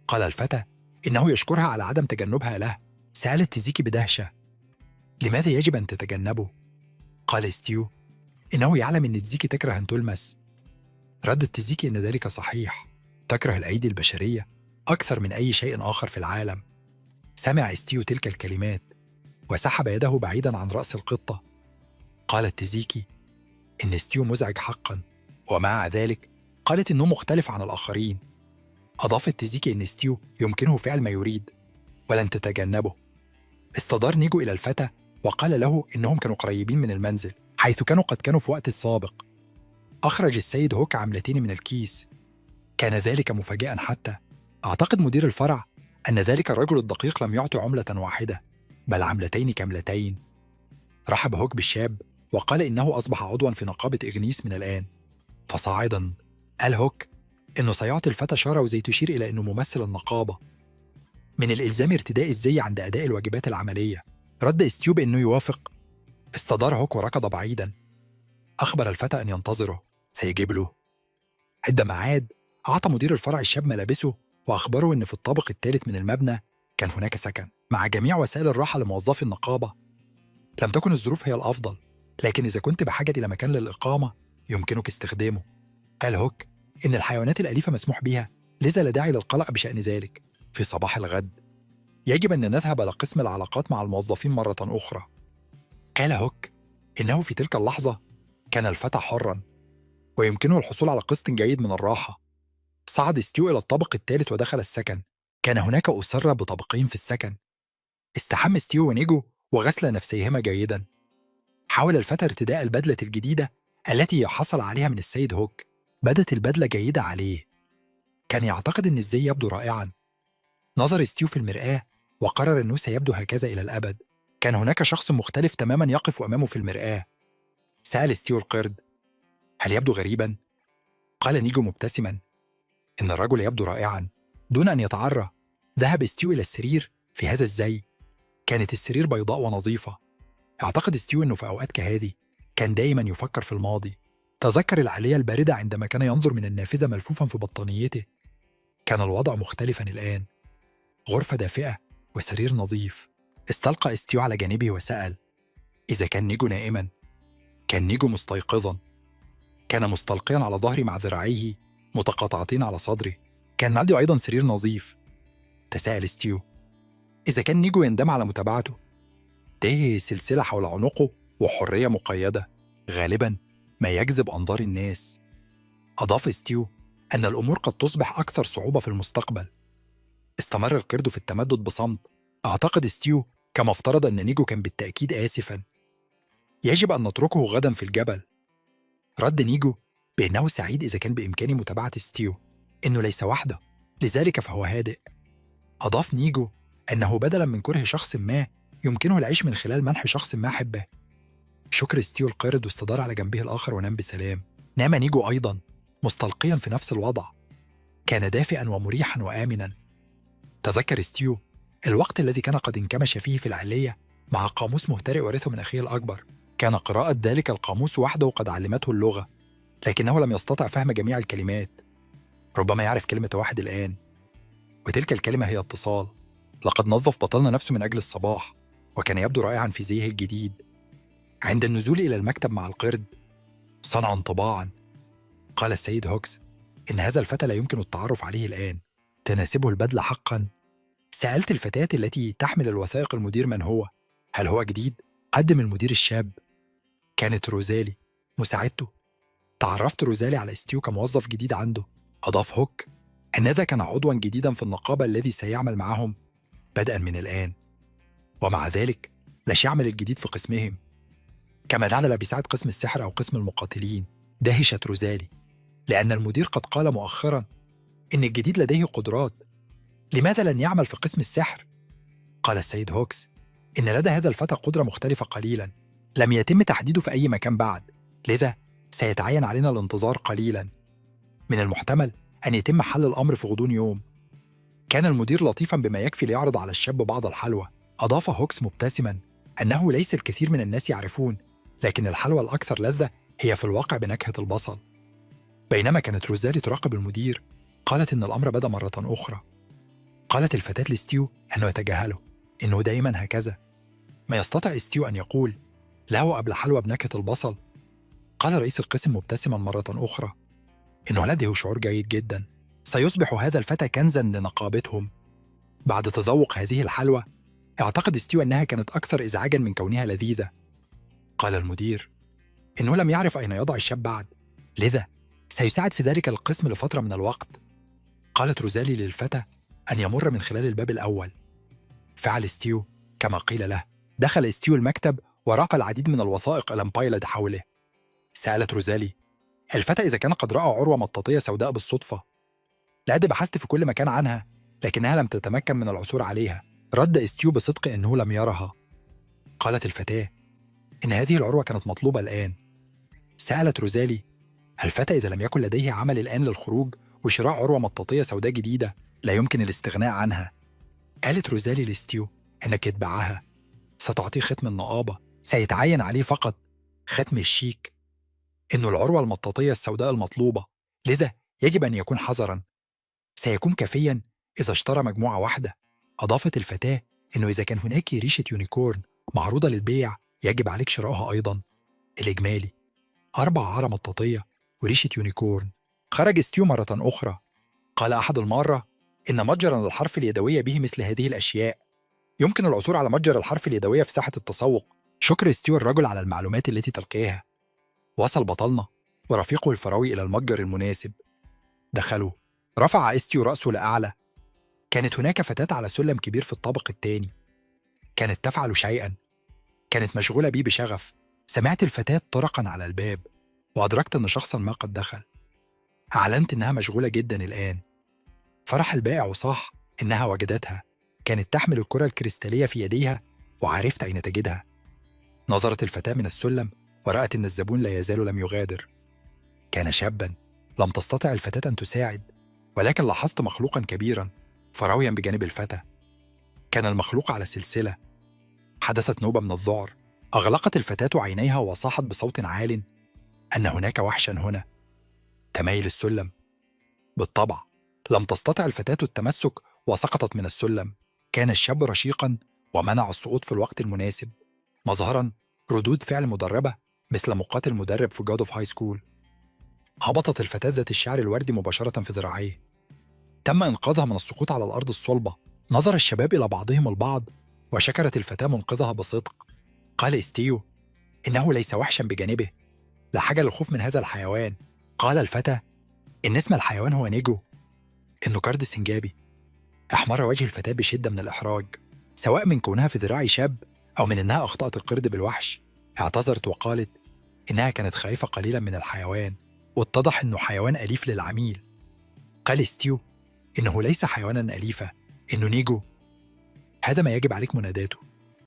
قال الفتى إنه يشكرها على عدم تجنبها له. سألت تزيكي بدهشة. لماذا يجب أن تتجنبه؟ قال ستيو إنه يعلم أن تزيكي تكره أن تلمس. ردت تزيكي أن ذلك صحيح، تكره الأيدي البشرية أكثر من أي شيء آخر في العالم. سمع ستيو تلك الكلمات وسحب يده بعيدا عن رأس القطة. قالت تزيكي إن ستيو مزعج حقا، ومع ذلك قالت إنه مختلف عن الآخرين. أضافت تزيكي إن ستيو يمكنه فعل ما يريد ولن تتجنبه. استدار نيجو إلى الفتى وقال له إنهم كانوا قريبين من المنزل، حيث قد كانوا في وقت السابق. أخرج السيد هوك عملتين من الكيس. كان ذلك مفاجئا حتى. أعتقد مدير الفرع أن ذلك الرجل الدقيق لم يعطي عملة واحدة، بل عملتين كاملتين. رحب هوك بالشاب وقال إنه أصبح عضوا في نقابة إغنيس من الآن. فصاعدا قال هوك إنه سيعطي الفتى شارة زي تشير إلى إنه ممثل النقابة. من الإلزام ارتداء الزي عند أداء الواجبات العملية. رد ستيو بأنه يوافق. استدار هوك وركض بعيدا. أخبر الفتى أن ينتظره، سيجيب له. عندما عاد أعطى مدير الفرع الشاب ملابسه وأخبره أن في الطابق الثالث من المبنى كان هناك سكن مع جميع وسائل الراحة لموظفي النقابة. لم تكن الظروف هي الأفضل، لكن إذا كنت بحاجة إلى مكان للإقامة يمكنك استخدامه. قال هوك إن الحيوانات الأليفة مسموح بها، لذا لا داعي للقلق بشأن ذلك. في صباح الغد يجب أن نذهب إلى قسم العلاقات مع الموظفين مرة أخرى. قال هوك إنه في تلك اللحظة كان الفتى حراً ويمكنه الحصول على قسط جيد من الراحة. صعد ستيو إلى الطابق الثالث ودخل السكن. كان هناك أسرة بطابقين في السكن. استحم ستيو ونيجو وغسل نفسيهما جيداً. حاول الفتى ارتداء البدلة الجديدة التي حصل عليها من السيد هوك. بدت البدلة جيدة عليه. كان يعتقد أن الزي يبدو رائعاً. نظر ستيو في المرآة وقرر أنه سيبدو هكذا إلى الأبد. كان هناك شخص مختلف تماماً يقف أمامه في المرآة. سأل ستيو القرد: هل يبدو غريباً؟ قال نيجو مبتسماً: إن الرجل يبدو رائعاً. دون أن يتعرى ذهب ستيو إلى السرير في هذا الزي. كانت السرير بيضاء ونظيفة. اعتقد ستيو أنه في أوقات كهذه كان دائما يفكر في الماضي. تذكر العالية الباردة عندما كان ينظر من النافذة ملفوفا في بطانيته. كان الوضع مختلفا الآن. غرفة دافئة وسرير نظيف. استلقى ستيو على جانبه وسأل: إذا كان نيجو نائما؟ كان نيجو مستيقظا. كان مستلقيا على ظهري مع ذراعيه متقاطعتين على صدري. كان عندي أيضا سرير نظيف. تساءل ستيو: إذا كان نيجو يندم على متابعته؟ تاه سلسلة حول عنقه وحرية مقيدة، غالبا ما يجذب أنظار الناس. أضاف ستيو أن الأمور قد تصبح أكثر صعوبة في المستقبل. استمر القرد في التمدد بصمت. أعتقد ستيو كما افترض أن نيجو كان بالتأكيد آسفا. يجب أن نتركه غدا في الجبل. رد نيجو بأنه سعيد إذا كان بإمكاني متابعة ستيو، إنه ليس وحده، لذلك فهو هادئ. أضاف نيجو أنه بدلا من كره شخص ما يمكنه العيش من خلال منح شخص ما حبه. شكر ستيو القرد واستدار على جنبه الآخر ونام بسلام. نام نيجو أيضا مستلقيا في نفس الوضع. كان دافئا ومريحا وآمنا. تذكر ستيو الوقت الذي كان قد انكمش فيه في العلية مع قاموس مهترئ ورثه من أخيه الأكبر. كان قراءة ذلك القاموس وحده قد علمته اللغة، لكنه لم يستطع فهم جميع الكلمات. ربما يعرف كلمة واحد الآن، وتلك الكلمة هي اتصال. لقد نظف بطلنا نفسه من أجل الصباح، وكان يبدو رائعا في زيه الجديد. عند النزول إلى المكتب مع القرد صنع انطباعا. قال السيد هوكس إن هذا الفتى لا يمكن التعرف عليه الآن. تناسبه البدلة حقا؟ سألت الفتاة التي تحمل الوثائق المدير من هو. هل هو جديد؟ قدم المدير الشاب. كانت روزالي مساعدته. تعرفت روزالي على ستيو كموظف جديد عنده. أضاف هوك أن هذا كان عضوا جديدا في النقابة الذي سيعمل معهم بدءا من الآن، ومع ذلك لا يعمل الجديد في قسمهم. كما نعلم بيساعد قسم السحر أو قسم المقاتلين. دهشت روزالي لأن المدير قد قال مؤخرا إن الجديد لديه قدرات. لماذا لن يعمل في قسم السحر؟ قال السيد هوكس إن لدى هذا الفتى قدرة مختلفة قليلا، لم يتم تحديده في أي مكان بعد، لذا سيتعين علينا الانتظار قليلا. من المحتمل أن يتم حل الأمر في غضون يوم. كان المدير لطيفا بما يكفي ليعرض على الشاب بعض الحلوى. أضاف هوكس مبتسما أنه ليس الكثير من الناس يعرفون، لكن الحلوى الأكثر لذة هي في الواقع بنكهة البصل. بينما كانت روزالي تراقب المدير، قالت إن الأمر بدأ مرة أخرى. قالت الفتاة لستيو أنه يتجاهله، إنه دائما هكذا. ما يستطيع ستيو أن يقول له قبل حلوى بنكهة البصل. قال رئيس القسم مبتسما مرة أخرى إنه لديه شعور جيد جدا، سيصبح هذا الفتى كنزا لنقابتهم. بعد تذوق هذه الحلوى، اعتقد ستيو أنها كانت أكثر إزعاجا من كونها لذيذة. قال المدير إنه لم يعرف أين يضع الشاب بعد، لذا سيساعد في ذلك القسم لفترة من الوقت. قالت روزالي للفتى أن يمر من خلال الباب الأول. فعل ستيو كما قيل له. دخل ستيو المكتب ورأى العديد من الوثائق الأمبايلد حوله. سألت روزالي الفتى إذا كان قد رأى عروة مطاطية سوداء بالصدفة. لقد بحثت في كل مكان عنها، لكنها لم تتمكن من العثور عليها. رد ستيو بصدق أنه لم يرها. قالت الفتاة إن هذه العروة كانت مطلوبة الآن. سألت روزالي الفتى إذا لم يكن لديه عمل الآن للخروج وشراء عروة مطاطية سوداء جديدة لا يمكن الاستغناء عنها. قالت روزالي لستيو أنك يتبعها، ستعطيه ختم النقابة، سيتعين عليه فقط ختم الشيك، إنه العروة المطاطية السوداء المطلوبة، لذا يجب أن يكون حذراً. سيكون كافياً إذا اشترى مجموعة واحدة. أضافت الفتاة إنه إذا كان هناك ريشة يونيكورن معروضة للبيع يجب عليك شرائها أيضاً. الإجمالي 4 عرى مطاطية وريشة يونيكورن. خرج ستيو مرة أخرى. قال أحد المارة إن متجراً للحرف اليدوية به مثل هذه الأشياء. يمكن العثور على متجر الحرف اليدوية في ساحة التسوق. شكر ستيو الرجل على المعلومات التي تلقيها. وصل بطلنا ورفيقه الفروي إلى المتجر المناسب. دخلوا. رفع ستيو رأسه لأعلى. كانت هناك فتاة على سلم كبير في الطابق الثاني. كانت تفعل شيئاً. كانت مشغولة بي بشغف. سمعت الفتاة طرقاً على الباب، وأدركت أن شخصاً ما قد دخل. أعلنت إنها مشغولة جداً الآن. فرح البائع وصاح إنها وجدتها. كانت تحمل الكرة الكريستالية في يديها، وعرفت أين تجدها. نظرت الفتاة من السلم ورأت إن الزبون لا يزال لم يغادر. كان شاباً. لم تستطع الفتاة أن تساعد، ولكن لاحظت مخلوقاً كبيراً فراوياً بجانب الفتى. كان المخلوق على سلسلة. حدثت نوبة من الذعر. أغلقت الفتاة عينيها وصاحت بصوت عال أن هناك وحشاً هنا. تميل السلم. بالطبع لم تستطع الفتاة التمسك وسقطت من السلم. كان الشاب رشيقاً ومنع السقوط في الوقت المناسب، مظهراً ردود فعل مدربة مثل مقاتل مدرب في جاد اوف هاي سكول. هبطت الفتاة ذات الشعر الوردي مباشرة في ذراعيه. تم إنقاذها من السقوط على الأرض الصلبة. نظر الشباب إلى بعضهم البعض، وشكرت الفتاة منقذها بصدق. قال ستيو إنه ليس وحشاً بجانبه، لا حاجة للخوف من هذا الحيوان. قال الفتى إن اسم الحيوان هو نيجو، إنه قرد سنجابي. أحمر وجه الفتاة بشدة من الإحراج، سواء من كونها في ذراع شاب أو من إنها أخطأت القرد بالوحش. اعتذرت وقالت إنها كانت خائفة قليلا من الحيوان، واتضح إنه حيوان أليف للعميل. قال ستيو إنه ليس حيوانا أليفا، إنه نيجو. هذا ما يجب عليك مناداته.